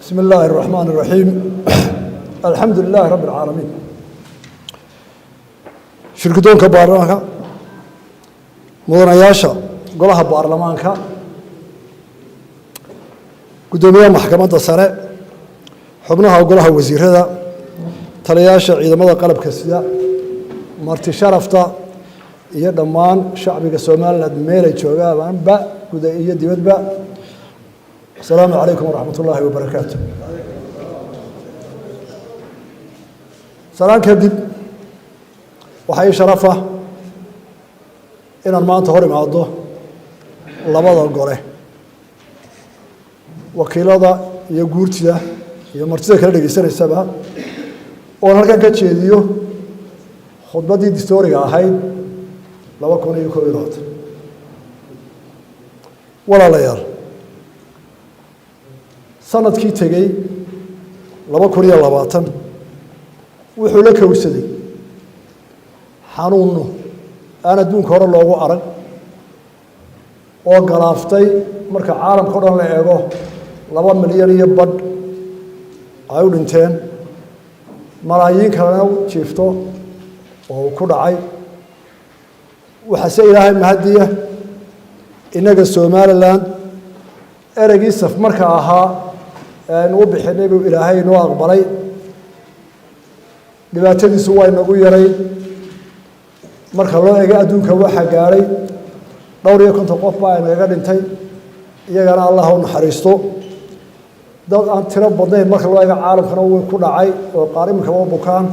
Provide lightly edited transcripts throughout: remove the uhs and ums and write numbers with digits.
بسم الله الرحمن الرحيم، الحمد لله رب العالمين. Shirgudoonka baarlamaanka, mudanayaasha golaha baarlamaanka, guddoomiyaha maxkamadda sare, xubnaha golaha wasiirada, taliyayaasha ciidamada qalabka sida, marti sharafta iyo dhammaan shacbiga Somaliland meelay joogaanba, guda iyo dibadba, asalaamu calaykum waraxmat ullaahi wabarakaatu. Salaan kadib, waxaa ii sharafa inaan maanta hor imaado labada gole, wakiilada iyo guurtida iyo martida kala dhegeysanaysaba, oon halkan ka jeediyo khudbaddii distooriga ahayd 2021. Walaalayaal, sanadkii tegey 2020 wuxuu la kowsaday xanuunno aan adduunka hore loogu arag oo galaaftay, marka caalamka o dhan la eego, 2.5 milyan ay u dhinteen, malaayiin kalena jiifto oo ku dhacay. Waxaase Ilaahay mahadiya, innaga Somaliland ereygii saf marka ahaa ee aynu u bixinay buu Ilaahay inoo aqbalay. Dhibaatadiisu waa inagu yaray marka loo eego adduunka. Waxaa gaadhay dhowr iyo 50 qof baa inagaga dhintay, iyagana Allah u naxariisto. Dad aan tiro badnayn marka loo eego caalamkana way ku dhacay oo qaar iminkaba bukaan,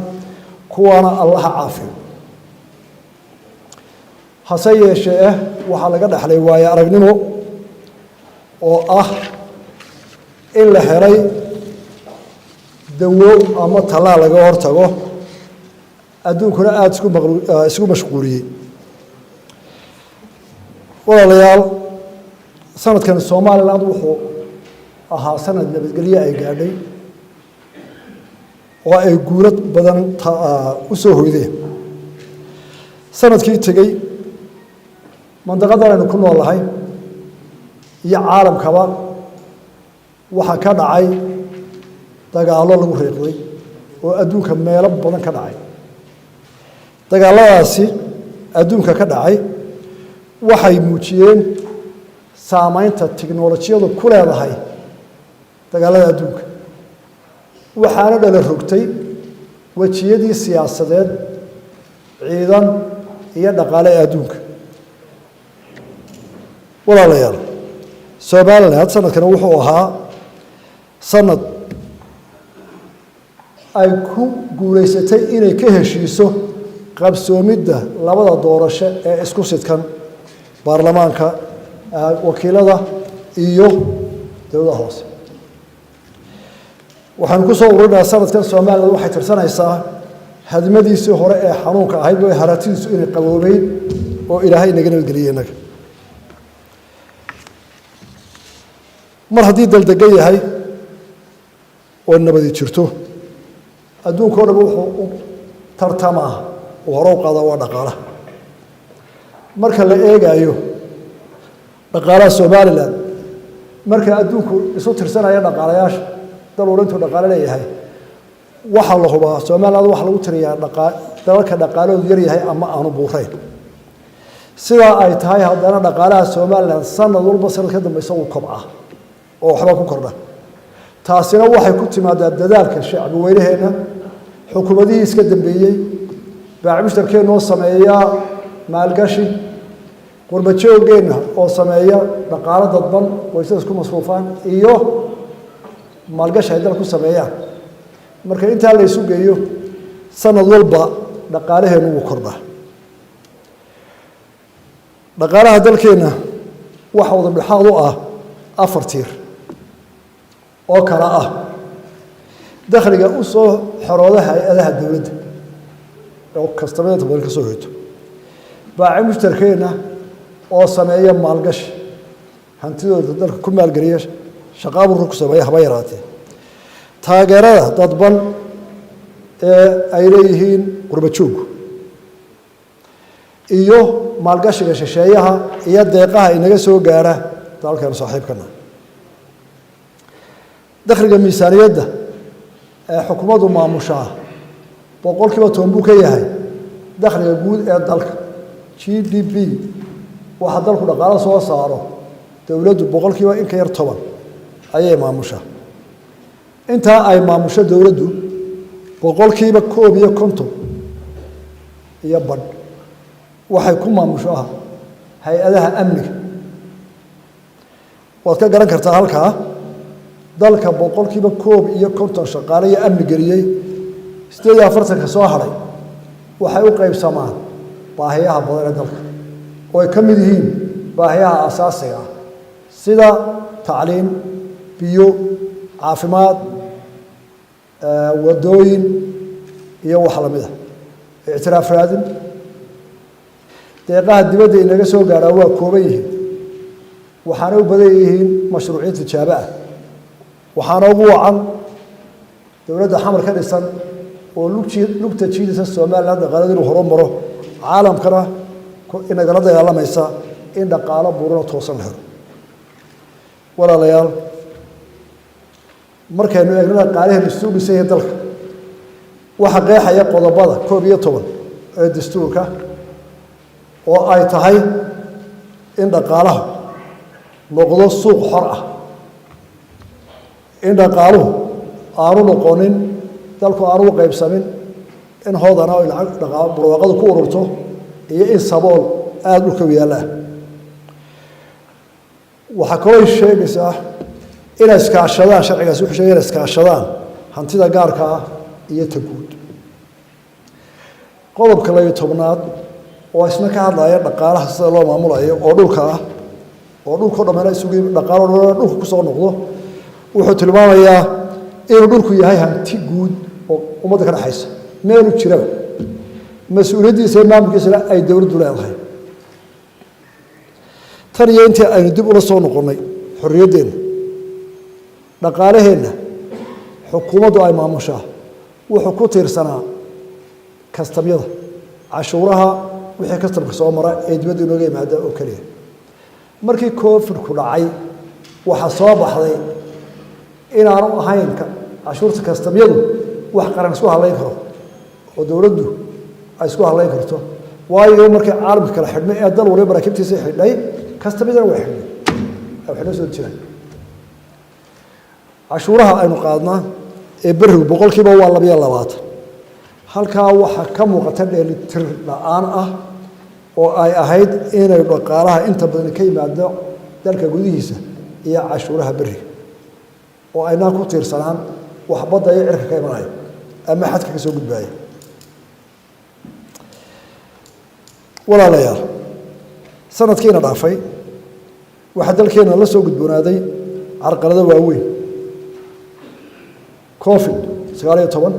kuwaana Allaha caafiyo. Hase yeeshee waxaa laga dhexlay waayo aragnimo oo ah in la helay dawo ama tallaal laga hortago, adduunkuna aada isku maq isku mashquuliyey. Walaalayaal, sanadkan Somaliland wuxuu ahaa sanad nabadgelyo ay gaadhay oo ay guulad badan u soo hoydeen. Sanadkii tegey, mandaqadan aynu ku nool nahay iyo caalamkaba waxaa ka dhacay dagaallo lagu riiqday oo adduunka meelo badan ka dhacay. Dagaalladaasi adduunka ka dhacay waxay muujiyeen saameynta tiknolojiyadu ku leedahay dagaalada adduunka, waxaana dhala rogtay wejiyadii siyaasadeed, ciidan iyo dhaqaale ee adduunka. Walaalayaal, Somaliland sanadkani wuxuu ahaa sanad ay ku guulaysatay inay ka heshiiso qabsoomidda labada doorasho ee isku sidkan, baarlamaanka wakiilada iyo dowladaha hoose. Waxaanu ku soo ururinayaa, sanadkan Somaliland waxay tirsanaysaa hadmadiisii hore ee xanuunka ahayd way haratidiisu inay qaboobeyn oo Ilaahay inaga nabadgeliyey innaga. Mar haddii daldegan yahay oo nabadi jirto, adduunka o dhan wuxuu u tartamaa uu hore u qaadaa waa dhaqaalaha. Marka la eegaayo dhaqaalaha Somaliland, marka adduunku isu tirsanaya dhaqaalayaasha dal walba intuu dhaqaalo leeyahay, waxaa la hubaa Somaliland waxaa lagu tiriyaa dalalka dhaqaalahoodu yar yahay ama aanu buurayn. Sidaa ay tahay, haddana dhaqaalaha Somaliland sanad walba sanad ka dambeysa uu kobcaa oo waxba ku kordha. Taasina waxay ku timaadaa dadaalka shacbi weynaheenna, xukuumadihii iska dambeeyey, baac mushtarkeennoo sameeya maalgashi, qurbajoogeenna oo sameeya dhaqaalo dadban qoysada isku masruufaan iyo maalgashi ay dal ku sameeyaan. Marka intaa la isu geeyo, sanad walba dhaqaalaheennu wuu kordhaa. Dhaqaalaha dalkeenna waxa wada dhexaad u ah afar tiir oo kala ah: dakhliga u soo xorooda hay-adaha dowladda oo kastamada inta badan ka soo hoyto, baaci mushtarkeenna oo sameeya maalgashi, hantidooda dalka ku maalgeliya, shaqa abuurka ku sameeya haba yaraatee, taageerada dadban ee ay leeyihiin qurba jooggu, iyo maalgashiga shisheeyaha iyo deeqaha inaga soo gaara dalkeenu saaxiibkana. Dakhliga miisaaniyadda ee xukuumaddu maamushaa 10% buu ka yahay dakhliga guud ee dalka, GDP. Waxa dalku dhaqaalo soo saaro, dowladdu boqolkiiba in ka yar 10 ayay maamushaa. Intaa ay maamusho dowladdu, 51.5% waxay ku maamusho ah hay-adaha amniga. Waad ka garan kartaa halkaa dalka 51% shaqaale iyo amni geliyey. 48-ka soo hadhay waxay u qaybsamaan baahiyaha badan ee dalka, oo ay ka mid yihiin baahiyaha asaasiga ah sida tacliin, biyo, caafimaad, wadooyin iyo wax lamid ah, ictiraaf raadin. Deeqaha dibadda inaga soo gaadhaa waa kooban yihiin, waxaana u badan yihiin mashruucyo tijaabo ah. Waxaana ugu wacan dowladda Xamar ka dhisan oo lugta jiidaysa Somaliland dhaqaalada inuu horumaro, caalamkana inagala dagaalamaysa in dhaqaalo buurano toosan la helo. Walaalayaal, markaynu eegno dhaqaalaheenu siduu dhisan yahay dalka, waxaa qeexaya qodobada 11 ee dastuurka, oo ay tahay in dhaqaalahu noqdo suuq xor ah, in dhaqaaluhu aanu noqonin, dalku aanu u qaybsamin in hoodana oy lacag dhaqa barwaaqadu ku ururto iyo in sabool aada dhulka u yaalla ah. Waxaa kaloo sheegaysaa inay iskaashadaan, sharcigaasi wuxuu shegay inay iskaashadaan hantida gaarka ah iyo ta guud. Qodobka 12aad oo isna ka hadlaya dhaqaalaha sida loo maamulayo, oo dhulka ah, oo dhulkao dhamana isugu dhaqaalo dhan dhulka kusoo noqdo, wuxuu tilmaamayaa inuu dhulku yahay hanti guud oo ummadda ka dhexaysa meelu jiraba, mas-uuliyaddiisa iyo maamulkiisana ay dowladdu leedahay. Tan iyo intii aynu dib ula soo noqonnay xorriyaddeenna, dhaqaalaheenna xukuumaddu ay maamushaa wuxuu ku tiirsanaa kastamyada, cashuuraha, wixii kastamka soo mara ee dibadda inooga yimaada oo keliya. Markii Covidku dhacay, waxaa soo baxday inaanu ahayn cashuurta kastamyadu wax qaran isku hadlayn karo oo dowladdu ay isku hadlayn karto, waayo markii caalamka kala xidhmay ee dal waliba maraakiibtiisa xidhay, kastamyadana way xidhnay, waxay noo soo jiraan. Cashuuraha aynu qaadnaa ee berigu boqolkiiba waa 22. Halkaa waxaa ka muuqata dheelitir la-aan ah, oo ay ahayd inay dhaqaalaha inta badan ka yimaado dalka gudihiisa iyo cashuuraha beriga, oo aynaan ku tiirsanaan wax badda iyo cirka ka imanaya ama xadka ka soo gudbaaya. Walaalayaal, sanadkiina dhaafay waxaa dalkeena la soo gudboonaaday carqalado waaweyn. Covid-19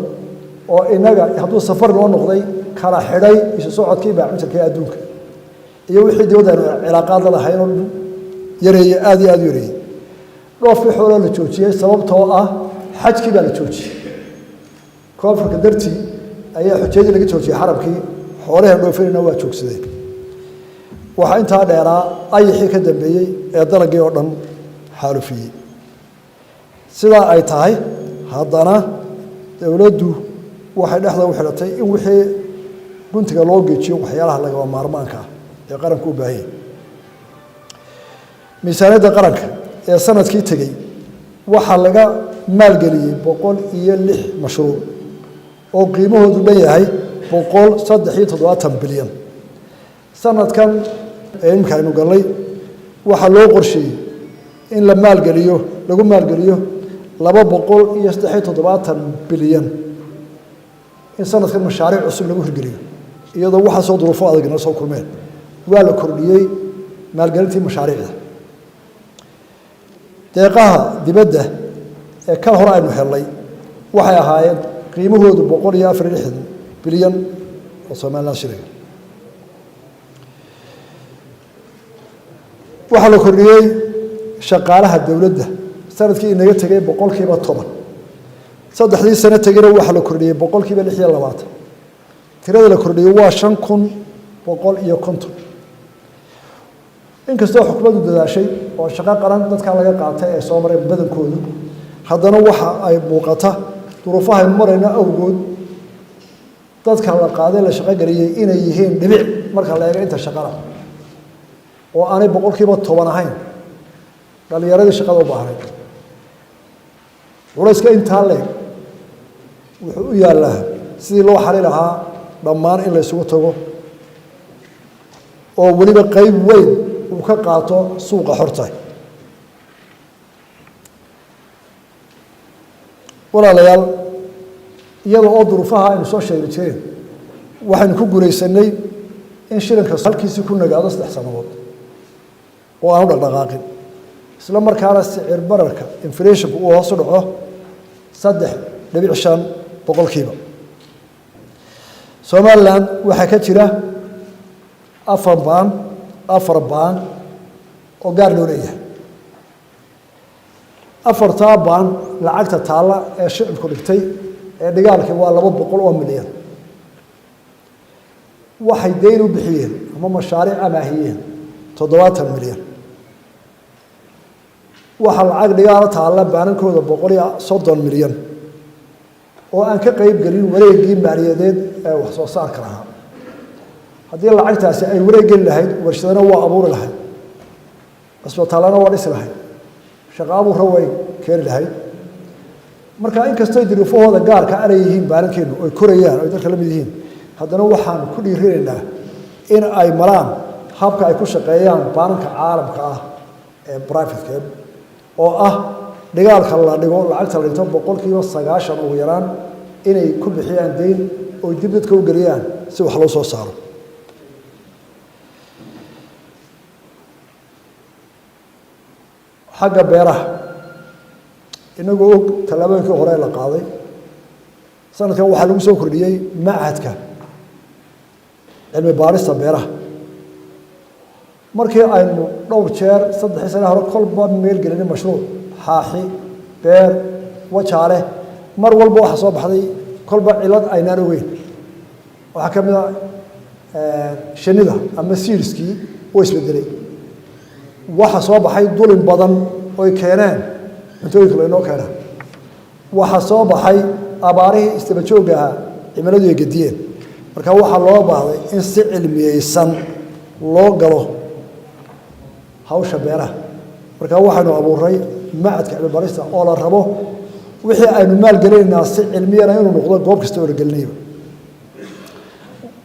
oo inaga hadduu safar noo noqday kala xidhay isu socodkii baacmutarka ee adduunka iyo wixii dibadda aynu cilaaqaad la lahayn oo yareeyey, aada iyo aada u yareeyey. Dhoofkii xooloo la joojiyey sababtoo ah xajkii baa la joojiyey koonfurka dartii, ayaa xujayadii laga joojiyey xaramkii, xoolahan dhoofinayna waa joogsadeen. Waxaa intaa dheeraa ayaxii ka dambeeyey ee dalagii oo dhan xaalufiyey. Sidaa ay tahay, haddana dowladdu waxay dhexda u xidhatay in wixii guntiga loo geejiyo waxyaalaha lagama maarmaanka ah ee qaranku u baahanyay. Miisaaniyadda qaranka ee sanadkii tegey waxaa laga maalgeliyey 106 mashruuc oo qiimahoodu dhan yahay 173 bilyan. Sanadkan ee imika aynu gallay waxaa loo qorsheeyey in la maalgeliyo, lagu maalgeliyo 273 bilyan, in sanadkan mashaariic cusub lagu hirgeliyo, iyadoo waxaasoo duruufo adag nala soo kulmeen. Waa la kordhiyey maalgelintii mashaariicda. Deeqaha dibadda ee kal hore aynu helnay waxay ahaayeen qiimahoodu 164 bilyan oo Somaliland shiliga. Waxaa la kordhiyey shaqaalaha dowladda sanadkii inaga tegay 10%. 3dii sano tegeyna waxaa la kordhiyey 26%. Tirada la kordhiyey waa 5150. Inkastoo xukuumaddu dadaashay oo shaqo qaran dadkaa laga qaatay ay soo mareen badankoodu, Haddana waxa ay muuqata duruufahaynu marayno awgood dadka la qaaday la shaqo geliyey inay yihiin dhibic marka la eego inta shaqada, oo aanay 10% ahayn dhalinyaradii shaqada u baahnayd. Culayska intaa leeg wuxuu u yaallaa sidii loo xali lahaa dhammaan in la isugu tago, oo weliba qeyb weyn uu ka qaato suuqa xorta. Walaalayaal, iyada oo duruufaha aynu soo sheegi jireen, waxaynu ku guulaysanay in shilinka halkiisii ku nagaado 3 sannadood oo aanu dhaqdhaqaaqin, isla markaana sicir bararka inflationku uu hoos u dhaco 3.5%. Somaliland waxaa ka jira 4 baan oo gaar loo leeyahay. Afartaa baan lacagta taalla ee shicibku dhigtay ee dhigaalkii waa 200 oo milyan. Waxay deyn u bixiyeen ama mashaariic amaahiyeen 70 milyan. Waxaa lacag dhigaalo taalla baanankooda 130 milyan oo aan ka qeyb gelin wareeggii maaliyadeed ee wax soo saarka lahaa. Haddii lacagtaasi ay wareeg geli lahayd, warshadana waa abuuri lahayd, cisbitaallana waa dhisi lahayd, shaqo abuurra way keeni lahayd. Marka inkastoo duruufahooda gaarka anay yihiin baanankeennu oy korayaan oy dalka la mid yihiin, haddana waxaan ku dhiirinaynaa in ay maraan habka ay ku shaqeeyaan baananka caalamka ah ee privateka, oo ah dhigaalka la dhigo, lacagta la dhigto 90% ugu yaraan inay ku bixiyaan deyn oy dib dadka u geliyaan si wax loo soo saaro. Xagga beeraha, inagoo og tallaabooyinkii hore la qaaday, sanadkan waxaa lagu soo kordhiyey machadka cilmi baarista beeraha. Markii aynu dhowr jeer 3dii sane hore kolba meel gelinay mashruuc xaaxi beer wajaale, mar walba waxaa soo baxday kolba cilad aynaan ogeyn. Waxaa ka mid a shinida ama siirskii oo isbedelay. Waxa soo baxay dulin badan oy keeneen cuntooyinka laynoo keena. Waxaa soo baxay abaarihii isdaba joogga ahaa, cimiladu ay gediyeen. Marka waxaa loo baahday in si cilmiyeysan loo galo hawsha beeraha. Marka waxaynu abuuray machadka cilmi barista oo la rabo wixii aynu maalgelinaynaa si cilmiyana inuu noqdo goob kasta oo la gelinayba.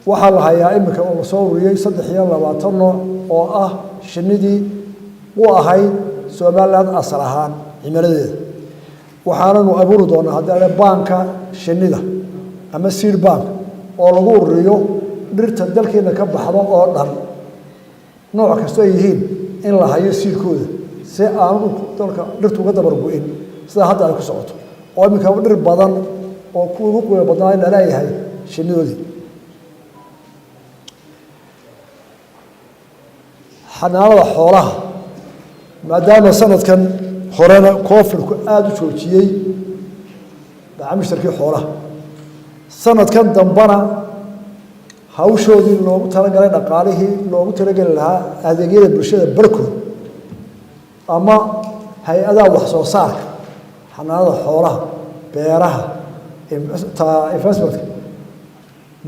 Waxaa la hayaa iminka oo lasoo ururiyey 23 nooc oo ah shinidii u ahayd Somaliland asal ahaan cimiladeeda. Waxaananu abuuri doonaa haddii ale baanka shinida ama seed bank oo lagu ururiyo dhirta dalkeena ka baxdo oo dhan, nooc kastoo ay yihiin, in la hayo siidkooda si aanu dalka dhirtu uga dabar go-in sida hadda ay ku socoto, oo iminka dhir badan oo kuwa ugu qiimo badnaa in laleeyahay shinidoodii. Xanaanada xoolaha, maadaama sanadkan horena koofirku aada u joojiyey macaamiishtarkii xoolaha, sanadkan dambana hawshoodii loogu talagalay dhaqaalihii loogu talageli lahaa adeegyada bulshada barkood ama hay-adaha wax soo saarka xanaanada xoolaha, beeraha, investmentka,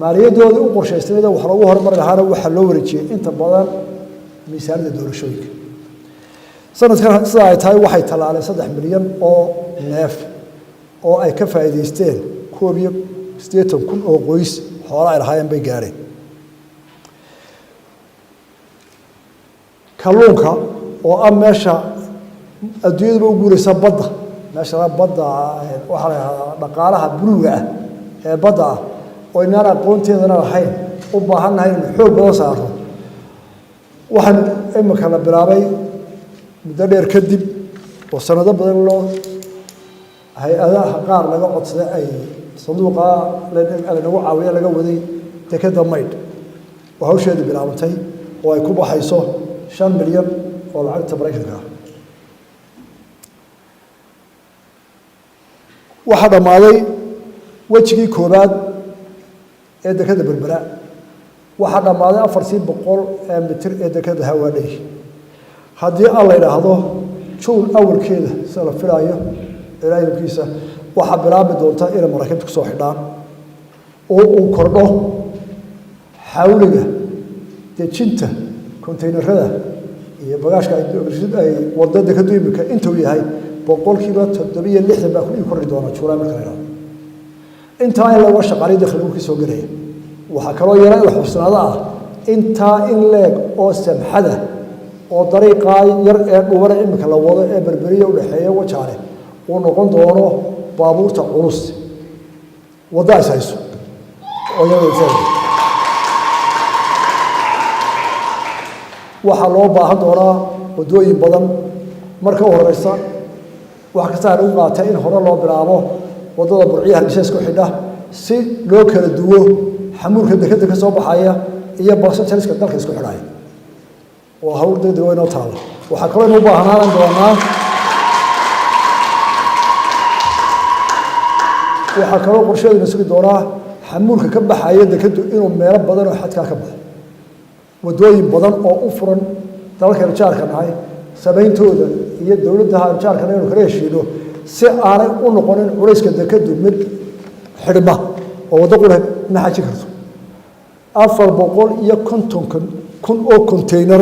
maaliyadoodii u qorshaysnayda wax loogu horumari lahaana waxaa loo wareejiyey inta badan miisaanida doorashooyinka. Sanadkan sida ay tahay waxay tallaaleen 3 milyan oo neef oo ay ka faa'iidaysteen 81,000 oo qoys xoola ay lahaayeen bay gaadheen. Kalluunka oo ah meesha adduunyaduba u guureysa badda, meesha badda waxaa la yidhahdaa dhaqaalaha buluuga ah ee badda ah oo inaan aqoonteedana lahayn, u baahan nahay inaynu xoog badan saarno. Waxaan iminka la bilaabay muddo dheer kadib oo sanado badan loo hay-adaha qaar laga codsaday ay sanduuqa lanagu caawiya laga waday dekeda maydh oo hawsheedii bilaabantay oo ay ku baxayso 5 milyan oo lacagta Maraykanka ah. Waxaa dhammaaday wejigii koowaad ee dekeda Berbera. Waxaa dhammaaday 400 ee mitir ee dekeda Hawaadhey. Haddii aan la idhaahdo Juun awalkeeda sida la filaayo Ilaahkiisa waxaa bilaabi doonta inay maraakiibta kusoo xidhaan oo uu kordho xawliga dejinta konteynerada iyo bagaashka ay wado dekadu imika intuu yahay 67% baa ku kordhi doona Juulaay marka la yidhahdo. Intaa in laga shaqaalay dakhligu ka soo gelaya. Waxaa kaloo yara in la xubsanaado ah intaa in leeg oo samxada oo dariiqaa yar ee dhubana imika la wado ee Berberiya u dhexeeya Wajaale uu noqon doono baabuurta culus wadda is hayso oo iyada. Waxaa loo baahan doonaa waddooyin badan. Marka u horeysa wax kasta aan ugu qaatay in hore loo bilaabo waddada Burciya Hargeysa isku xidha, si loo kala duwo xamuulka dekeda ka soo baxaya iyo basajariska dalka isku xidhaya. Waa hawl degdeg oo inoo taala. Waxaa kaloo inu baahnaan doonaa, waxaa kaloo qorsheeduna sugi doonaa xamuulka ka baxaya dekedu inuu meelo badan oo xadkaa ka baxo, waddooyin badan oo u furan dalalkaynu jaarka nahay samayntooda iyo dowladdaha aynu jaarka nahay inu kala heshiino, si aanay u noqonin culayska dekedu mid xidhma oo waddo qura ma xajin karto. 450,000 oo konteynar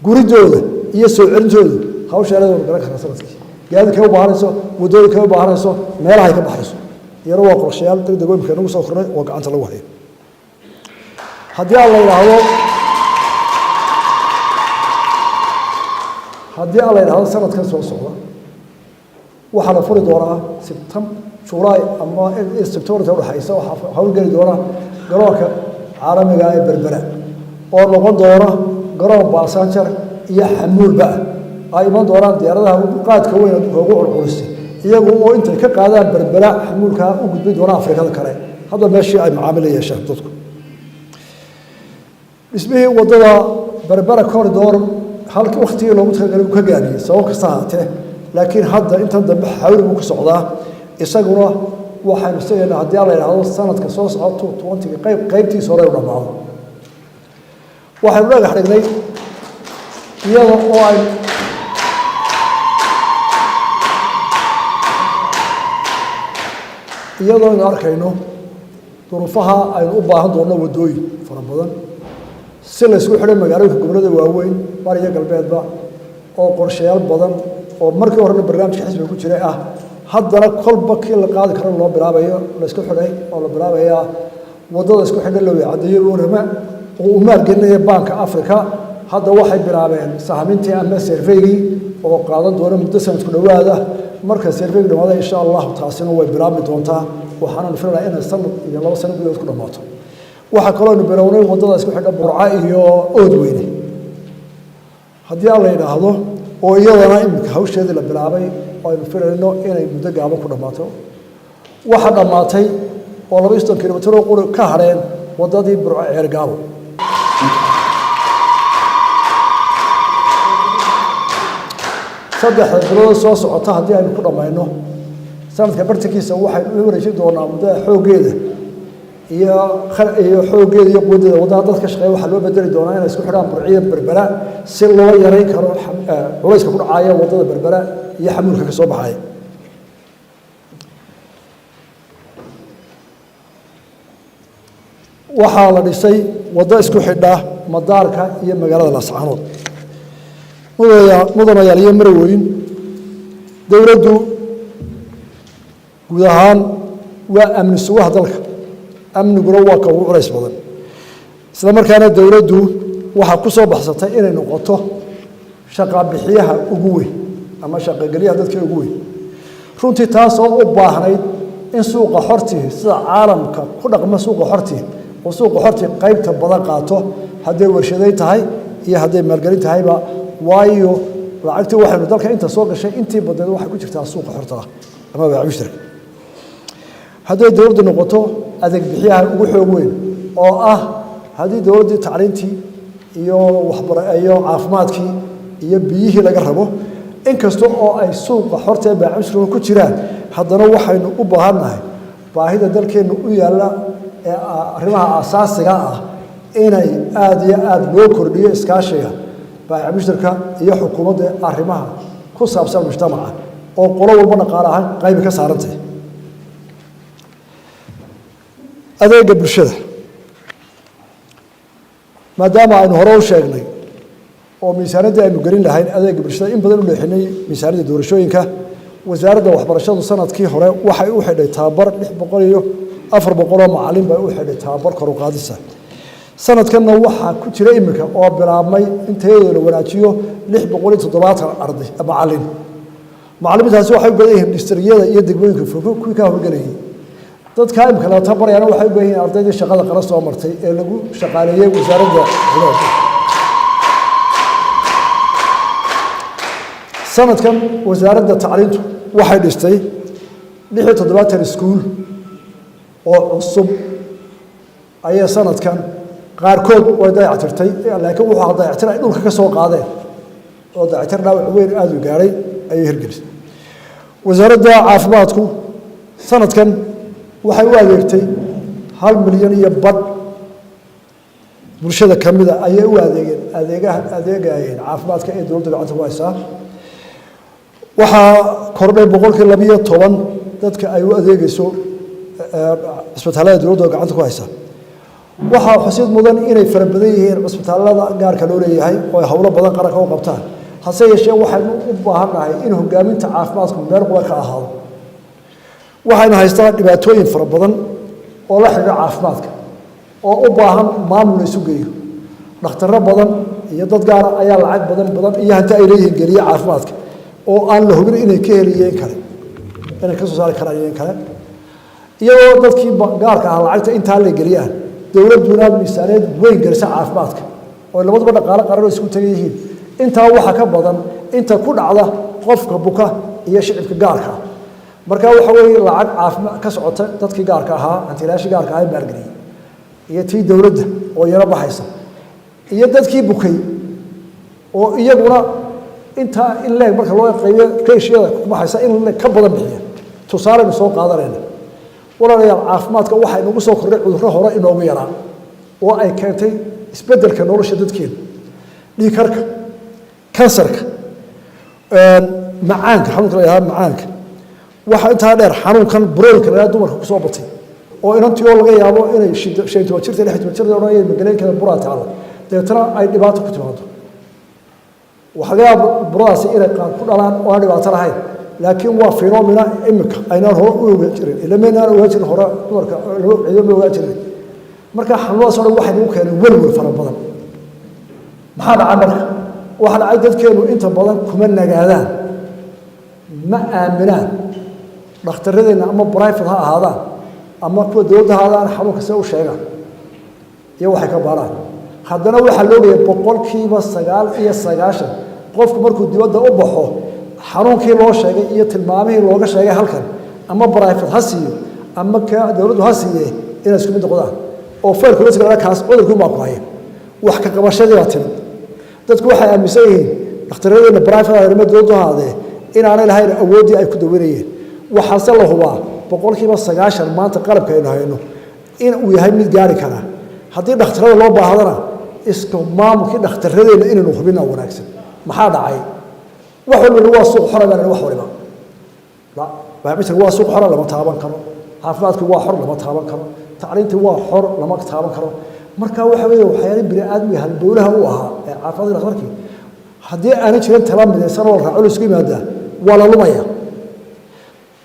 guridooda iyo soo celintooda hawsha eladooda garan kartaa sanadkii, gaadiidkay u baahanayso, waddooyinkay u baahanayso, meelahay ka baxayso. Iyana waa qorshayaal degdeg oo imika nagu soo kornay oo gacanta lagu hayo. Haddii aan la yidhaahdo, haddii aan la yidhahdo, sanadkan soo socda waxaa la furi doonaa Sebtem Julaay ama Sebtembar inta udhexaysa, waxaa howlgeli doona garoonka caalamiga ee Berbera oo noqon doona garoon baasanjar iyo xamuulba ah. Ay iman doonaan diyaaradaha qaadka weyn adduunka ugu culculistay, iyagu oo intay ka qaadaan Berbera xamuulkaa u gudbin doona Afrikada kale, hadda meeshii ay macaamil la yeeshaan dadku. Dhismihii waddada Berbera corridor halkii waktigii loogu talagalay uu ka gaabiyey sabab kasta haatee, laakiin hadda intan dambe xawli buu ku socdaa. Isaguna waxaynu sugaynaa haddii alla yidhaahdo sanadka soo socda 2020-ga qayb qaybtiisa hore u dhammaado. Waxaynu dhagax dhignay iyada oo ay iyadoo aynu arkayno duruufaha aynu u baahan doonno waddooyin fara badan si la ysku xidhay magaalooyinka gobollada waaweyn bari iyo galbeedba, oo qorshayaal badan oo markii horena barnaamijka xisbiga ku jiray ah, haddana kolba kii la qaadi karo loo bilaabayo, la isku xidhay oo la bilaabayaa waddada isku xidhay loo caddeeyo Warama oo uu maalgelinaya Baanka Africa. Hadda waxay bilaabeen sahmintii ama surveygii oo qaadan doona muddo sanadku dhowaada. Marka surveygu dhamaada, insha Allahu, taasina way bilaabmi doontaa. Waxaananu filayaa inay sanad iyo 2 sano gudahood ku dhammaato. Waxaa kaloo aynu bilownay waddada isku xidha Burco iyo Oodweyne, haddii aan la yidhaahdo, oo iyadana iminka hawsheedii la bilaabay oo aynu filayno inay muddo gaaban ku dhammaato. Waxaa dhammaatay oo 32 kilomitir oo quri ka hadheen waddadii Burco Ceergaabo. Saddexda bilood soo socota haddii aynu ku dhammayno sanadka bartankiisa, waxaynu u wareejin doonaa muddada xooggeeda iyo xooggeeda iyo quwaddeeda waddada dadka shaqeeya. Waxaa loo bedeli doonaa inay isku xidhaan Burciya Berbera si loo yarayn karo culayska ku dhacaya waddada Berbera iyo xamuulka ka soo baxaya. Waxaa la dhisay waddo isku xidha madaarka iyo magaalada Laascaanood. Mudanayaal iyo marweyn, dowladdu guud ahaan waa amni sugaha dalka, amniguna waa ka ugu culays badan. Isla markaana dowladdu waxaa ku soo baxsatay inay noqoto shaqabixiyaha ugu weyn ama shaqagelyaha dadka ugu weyn. Runtii taasoo u baahnayd in suuqa xortii sida caalamka ku dhaqma, suuqa xortii oo suuqa xortii qaybta badan qaato, hadday warshaday tahay iyo hadday maalgelin tahayba, waayo lacagtii waxaynu dalka inta soo gashay intii badneed waxay ku jirtaa suuqa xorta ah ama baac mushtarka. Hadday dowladdu noqoto adeeg bixiyaha ugu xoog weyn oo ah haddii dowladdii tacliintii iyo waxbar iyo caafimaadkii iyo biyihii laga rabo, inkasta oo ay suuqa xorta ee baac mushtarka ku jiraan, haddana waxaynu u baahannahay baahida dalkeennu u yaalla ee arrimaha aasaasiga ah inay aada iyo aada loo kordhiyo iskaashiga baac mushtarka iyo xukuumadda arrimaha ku saabsan mujtamaca. Oo qolo walba dhaqaale ahaan qaybi ka saarantay. Adeega bulshada, maadaama aynu hore u sheegnay oo miisaanaddii aynu gelin lahayn adeega bulshada in badan u leexinay miisaanadda doorashooyinka, Wasaaradda Waxbarashadu sanadkii hore waxay u xidhay tababar 600 iyo 400 oo macalin bay u xidhay tababar kor u qaadisa. Sanadkanna waxaa ku jira iminka oo bilaabmay in tayadooda la wanaajiyo 670 arday macalin. Macalimiintaasi waxay u badan yihiin districtyada iyo degmooyinka fogfog kuwii ka howlgelayay. Dadkaa imika la tabarayana waxay u badan yihiin ardaydii shaqada qara soo martay ee lagu shaqaaleeyey wasaaradda. Sanadkan Wasaaradda Tacliintu waxay dhistay 76 iskuul oo cusub ayay sanadkan. Qaarkood way dayactirtay, laakiin wuxuu ahaa dayactir ay dhulka ka soo qaadeen oo dayactir dhaawac weyn aada u gaadhay ayay hirgelisay. Wasaaradda Caafimaadku sanadkan waxay u adeegtay 1.5 milyan bulshada ka mida ayay u adeegeen, adeegaha adeegayeen caafimaadka ee dowladda gacanta ku haysaa. Waxaa kordhay 12% dadka ay u adeegeyso cisbitaallada dowladda gacanta ku haysa. Waxaa xusid mudan inay fara badan yihiin cisbitaallada gaarka loo leeyahay oo ay howlo badan qaranka u qabtaan. Hase yeeshee, waxaynu u baahannahay in hogaaminta caafimaadku meel qura ka ahaado. Waxaynu haystaa dhibaatooyin fara badan oo la xidhiidha caafimaadka oo u baahan maamul la isu geeyo. Dhakhtarro badan iyo dad gaara ayaa lacag badan badan iyo hanti ay leeyihiin geliye caafimaadka oo aan la hubin inay ka heliyeen kale, inay ka soo saari karaan iyo in kale, iyadoo dadkii gaarka ah lacagta intaa la geliyaan, dowladduna miisaaniyad weyn gelisa caafimaadka oo labaduba dhaqaalo qaran oo isku tagan yihiin. Intaa waxaa ka badan inta ku dhacda qofka buka iyo shicibka gaarka ah. Marka waxa weeye lacag caafimaad ka socota dadkii gaarka ahaa, hantiilayaashii gaarka ahaa ee maalgeliyey, iyo tii dowladda oo yaro baxaysa, iyo dadkii bukay oo iyaguna intaa in leeg marka loo qaybiyo ratioyada ku baxaysa in leeg ka badan bixiya. Tusaaleynu soo qaadanayna, walaalayaal, caafimaadka waxaa inagu soo kordhay cudurro hore inoogu yaraa oo ay keentay isbeddelka nolosha dadkeena: dhiigkarka, kansarka, macaanka, xanuunka la yidhahdo macaanka. Waxaa intaa dheer xanuunkan burooyinka la yidhahdo dumarka kusoo batay, oo inantii oo laga yaabo inay 15 jirta, 16 jirta odhanayeen magaleenkeeda buraa taalla, dabeetana ay dhibaato ku timaado. Waxaa laga yaaba buradaasi inay qaar ku dhalaan oo aan dhibaato lahayn, laakiin waa phenomena imika aynaan hore u ogaan jirin, ila maynaan ogaan jirin hore, dumarka ciido ma ogaan jirin. Marka xanuunadaas o dhan waxay nagu keeneen welwel fara badan. Maxaa dhacay marka? Waxaa dhacay dadkeenu inta badan kuma nagaadaan, ma aaminaan dhakhtaradeenna, ama private ha ahaadaan ama kuwa dowladda ha ahaadaan, xanuunka see u sheegaan iyo waxay ka baaraan. Haddana waxaa loogaya 99% qofku markuu dibadda u baxo, xanuunkii loo sheegay iyo tilmaamihii looga sheegay halkan, ama private ha siiyo ama ka dowladdu ha siiye, inay isku mid noqdaan oo faylka kaas cudurkii baa ku haya. Wax ka qabashadii baa timid. Dadku waxay aaminsan yihiin dhakhtaradeenna private ama dowladdu ha ahaadee inaanay lahayn awooddii ay ku daweynayeen. Waxaase la hubaa 90% maanta qalabka aynu hayno in uu yahay mid gaari karaa. Haddii dhakhtarada loo baahdana, iska maamulkii dhakhtaradeenna inaynu hubina wanaagsan. Maxaa dhacay? Wax walba waa suuq xora baa. Wax waliba baamisir waa suuq xora, lama taaban karo. Caafimaadkii waa xor, lama taaban karo. Tacliintii waa xor, lama taaban karo. Marka waxa weeye waxyaala bini aadmiga halbowlaha u ahaa ee caafimaadka, dhakhtarkii, haddii aanay jirin tala midaysan oo raaco la isku yimaadaa, waa la lumaya.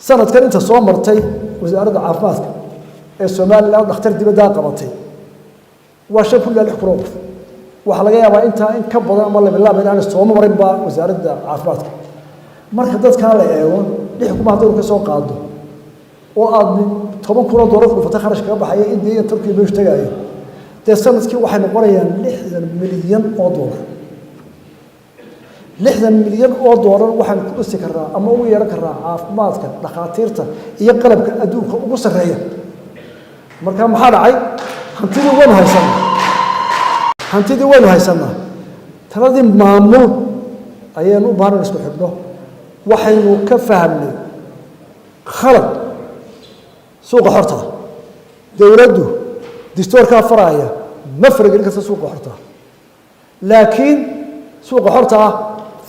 Sanadkan inta soo martay Wasaaradda Caafimaadka ee Somaliland dhakhtar dibaddaa qabatay waa 5,000 ilaa 6,000 oo qof. Waxaa laga yaabaa intaa in ka badan ama labilaab inaanay sooma marin ba Wasaaradda Caafimaadka. Marka dadkaa la eego, 6,000 haddaynu ka soo qaado oo aad 10,000 oo doolar ku dhufata kharash kaga baxaya Indiya iyo Turkiya meeshu tagaayo, dee sanadkii waxay noqonayaan 60 milyan oo doolar. 60 milyan oo doolar waxaan ku dhisi karnaa ama ugu yeehan karnaa caafimaadka, dhakhaatiirta iyo qalabka adduunka ugu sarreeya. Marka maxaa dhacay? Hantidii waynu haysanaa, hantidii waynu haysanaa, taladii maamul ayaynu u baahan isku xidhno. Waxaynu ka fahamnay khalad suuqa xorta. Dowladdu distoorkaa faraya, ma faragelin karta suuqa xorta, laakiin suuqa xorta ah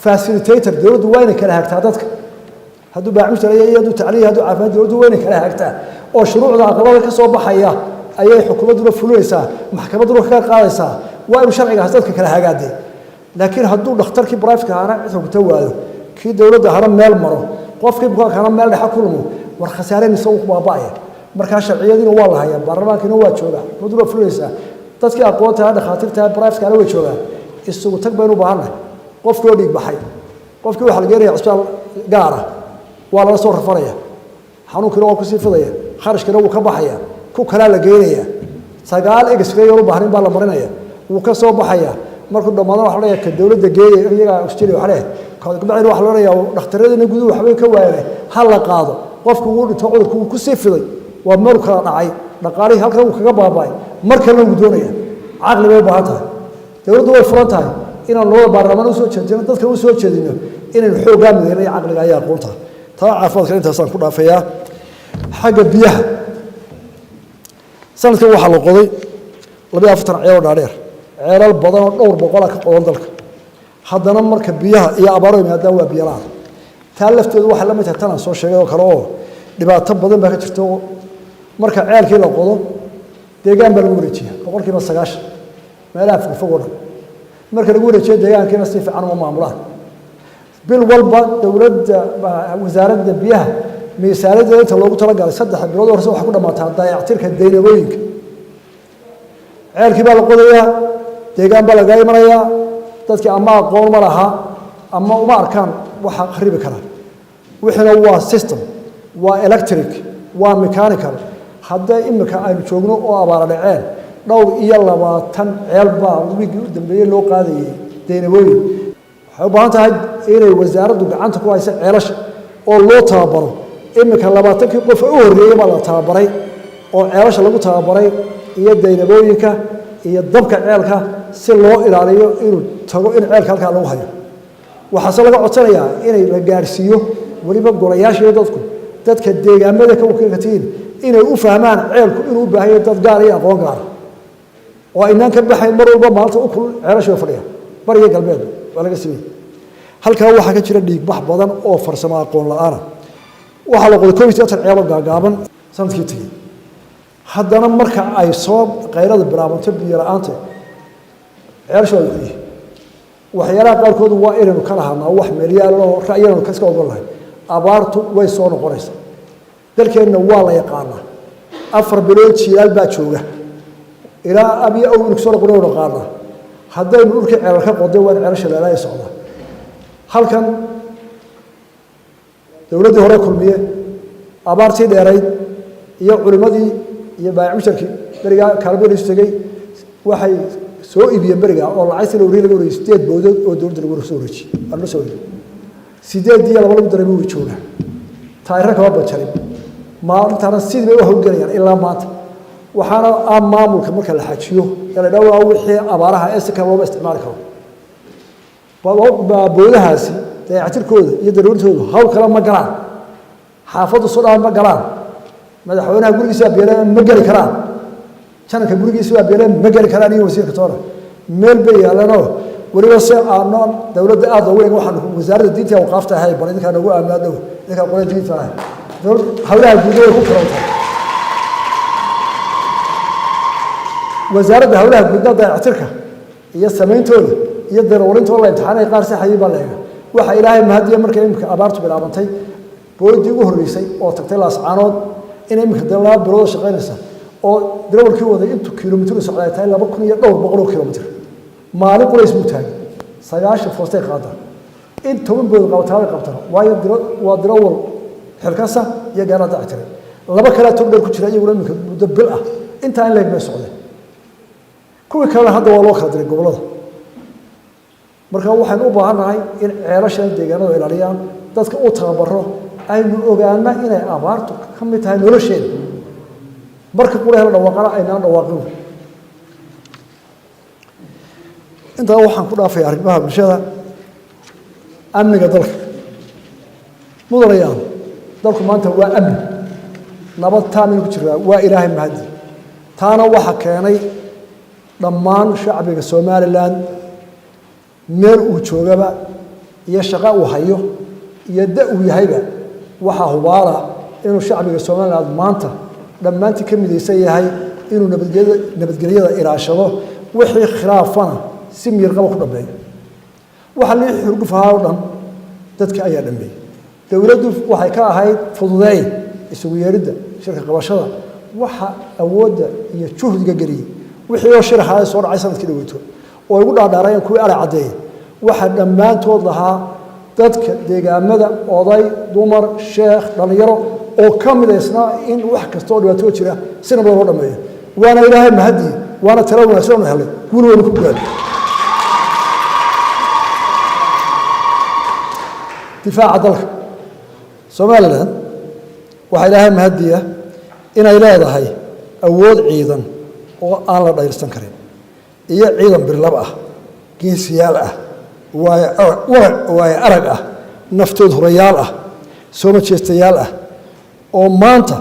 facilitator dowladdu waa inay kala hagtaa dadka. Hadduu baaxmushtar iyo hadduu tacliin, hadduu caafimaad, dowladdu waa inay kala hagtaa oo shuruucda aqalada ka soo baxaya ayay xukuumadduna fulinaysaa, maxkamadduna kaga qaadaysaa. Waa inuu sharcigaas dadka kala hagaadee. Laakiin hadduu dhakhtarkii private-ka ahaana cid xukunta waayo, kii dowladda ahana meel maro, qofkii bukaankaana meel dhexe ku lumo, war khasaareen isagu ku baaba'aya. Markaa sharciyadiina waa la hayaa, baarlamaankiina waa joogaa, xukuumadduna waa fulinaysaa, dadkii aqoonta dhakhaatiirta private-kaana way joogaan. Isugu tag baynu u baahannahay. Qofkii oo dhiig baxay, qofkii waxaa la geenaya cisbitaal gaar ah, waa lala soo rafanaya, xanuunkiina waa kusii fidaya, kharashkiina wuu ka baxaya, ku kalaa la geynaya, 9 x-ray oo u baahnin baa la marinaya, wuu ka soo baxaya. Markuu dhammaadana waxa la ka dowladda geeyay iyagaa oxygen waxa leh. Kabacdina waxa la odhanayaa dhakhtaradina guduhu waxbay ka waayeen, ha la qaado. Qofku wuu dhinto, cudurku wuu kusii fiday, waa meel kala dhacay, dhaqaalihii halkan wuu kaga baaba'ay, mar kalena wuu doonaya. Caqli bay u baahan tahay. Dowladdu way furan tahay inaan labada baarlamaan usoo jeedino, dadka u soo jeedino, inaynu xooggaa midayno iyo caqliga ayaa aqoonta. Taa caafimaadka intaasaan ku dhaafayaa. Xagga biyaha, sanadkan waxaa la qoday 42 ceel oo dhaadheer, ceelal badan oo dhowr boqola ka qodan dalka. Haddana marka biyaha iyo abaaro yimaadaan waa biyo la'aan. Taa lafteedu waxay la mid tahay tan aan soo sheegay oo kale, oo dhibaato badan baa ka jirta. Oo marka ceelkii la qodo, deegaan baa lagu wareejiya 90% meelaha fogfog oo dhan. Marka lagu wareejiyo deegaankiina, si fiican uma maamulaan. Bil walba dowladda, wasaaradda biyaha, miisaaniyadda inta loogu talagalay 3 bilood horse waxay ku dhamaataa dayactirka daynabooyinka. Ceelkii baa la qodayaa, deegaan baa lagaga imanayaa, dadkii ama aqoon ma laha ama uma arkaan waxa kharibi kara. Wixiina waa system, waa electric, waa mechanical. Haddee imika aynu joogno oo abaara dhaceen, dhowr iyo labaatan ceel baa wiiggii u dambeeyey loo qaadayay daynabooyin. Waxay u baahan tahay inay wasaaraddu gacanta ku hayso ceelasha oo loo tababaro. Iminka 20kii qof u horreeyey baa la tababaray oo ceelasha lagu tababaray iyo daynabooyinka iyo dabka ceelka, si loo ilaaliyo inuu tago in ceelka halkaa lagu hayo. Waxaase laga codsanayaa inay la gaadhsiiyo weliba golayaasha dadku, dadka deegaamada ka wakiilka tihiin, inay u fahmaan ceelku inuu u baahan yahay dad gaar iyo aqoon gaara oo aynaan ka baxayn mar walba maalinta u kulul. Ceelasha way fadhiya bariga galbeed waa laga simay. Halkaa waxaa ka jira dhiigbax badan oo farsamo aqoon la-aana. Waxaa la qoday 81 ceelo gaagaaban sanadkii tegey. Haddana marka ay soo qayrada bilaabanto, biyo la-aanta, ceelasha waa wuxuu waxyaalaha qaarkood waa inaynu ka lahanaa wax meelyaaloo ra'yananu iska ogol lahay. Abaartu way soo noqonaysaa. Dalkeenna waa la yaqaanaa, 4 bilood jiilaal baa jooga, ilaa abiyo aw inu kusoo noqon naqaanaa. Haddaynu dhulkii ceelal ka qoday, waa in ceelasha leelaaya socda. Halkan dowladdii hore Kulmiye abaartii dheerayd iyo culimadii iyo baayac musharkii berigaa kaalmada isu tegey, waxay soo iibiyeen berigaa oo lacagtii la wariyay laga wariyay 8 boodood oo dowladda lagu soo wareejiyey. Waa loo soo wareejiyey, sideedii laba lagu daray way joogaa, taayiro kama banjarin. Maalintaana sidii bay u howlgelayaan ilaa maanta. Waxaana ah maamulka marka la xajiyo ee la dhaha wixii abaaraha ee si kale looma isticmaali karo, boodahaasi dayactirkooda iyo daruurintoodu hawl kale ma galaan, xaafaddu soo dhaan ma galaan, madaxweynaha gurigiisa beeleen ma geli karaan, jananka gurigiisa waa beeleen ma geli karaan iyo wasiirka toona. Meel bay yaalanoo weliba si aano dowladda aada loogu eegin. Waxaan wasaaradda diinta iyo awqaafta ahay, bal idinkaa noogu aaminaa dhow, idinkaa qolada diinta ahay, dowlad hawlaha guud way ku furantahay. Wasaaradda hawlaha guudna dayactirka iyo samayntooda iyo darawalintooda la imtixaanay, qaar saxayay baa la eega. Waxa Ilaahay mahadiya, markay imika abaartu bilaabantay, booydii ugu horreysay oo tagtay Laascaanood in imika dee 2 bilood oo shaqaynaysa, oo darawalkii waday intuu kilomitir u socday ay tahay 2,000 iyo dhowr boqol oo kilomitir, maalin qurays buu taagay, 90 foostay qaadaa, in 10 bood qabataa bay qabtaa, waayo waa darawal xilkasa iyo gaara dactiray. Laba kalea tog dheer ku jira iyaguna imika muddo bil ah intaa in leeg bay socdeen. Kuwii kalena hadda waa loo kala diray gobollada. Marka waxaynu u baahannahay in ceelashan deegaanadu ilaaliyaan, dadka u tababaro, aynu ogaana inay abaartu ka mid tahay nolosheeda. Marka qura hela dhawaaqana aynaan dhawaaqin. Intaa waxaan ku dhaafaya arrimaha bulshada. Amniga dalka, mudanayaal, dalku maanta waa amni, nabad taaminu ku jiraa, waa Ilaahay mahadi. Taana waxa keenay dhammaan shacbiga Somalilan meel uu joogaba iyo shaqo uu hayo iyo da uu yahayba. Waxaa hubaala inuu shacbiga Somaliland maanta dhammaantii ka midaysan yahay inuu nabadgelyada ilaashado, wixii khilaafana si miyirqaba ku dhammeeyo. Waxa lii xurgufahaa oo dhan dadka ayaa dhameeyey. Dowladdu waxay ka ahayd fududeey isugu yeeridda, shirka qabashada, waxa awoodda iyo juhdiga geliyey wixii oo shir ahaa soo dhacay sanadkii dhaweyto oo ay ugu dhaadhaarayeen kuwii ara caddeeyey. Waxaa dhammaantood lahaa dadka deegaamada, oday, dumar, sheekh, dhallinyaro, oo ka midaysnaa in wax kasta oo dhibaatoo jira si nabad loo dhameeyo. Waana Ilaahay mahadii, waana talo wanaagsan oonu helay, guul waynu ku gaadhay. Difaaca dalka Somalilan, waxaa Ilaahay mahadiya inay leedahay awood ciidan oo aan la dhayrsan karin iyo ciidan birlab ah, geesiyaal ah, waayo arag ah, naftood hurayaal ah, soo majeestayaal ah, oo maanta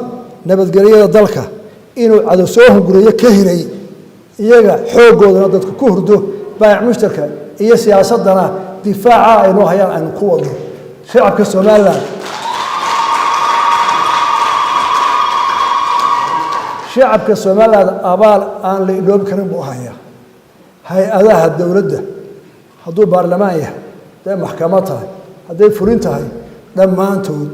nabadgelyada dalka inuu cadow soo hunguriyo ka hiray, iyaga xooggoodana dadku ku hurdo, baayac mushtarka iyo siyaasaddana difaaca aynoo hayaan aynu ku wadno. Shacabka Somalilan, shacabka Somaliland abaal aan la iloobi karin buu hayaa. Hay-adaha dowladda, hadduu baarlamaan yahay, hadday maxkamad tahay, hadday fulin tahay, dhammaantood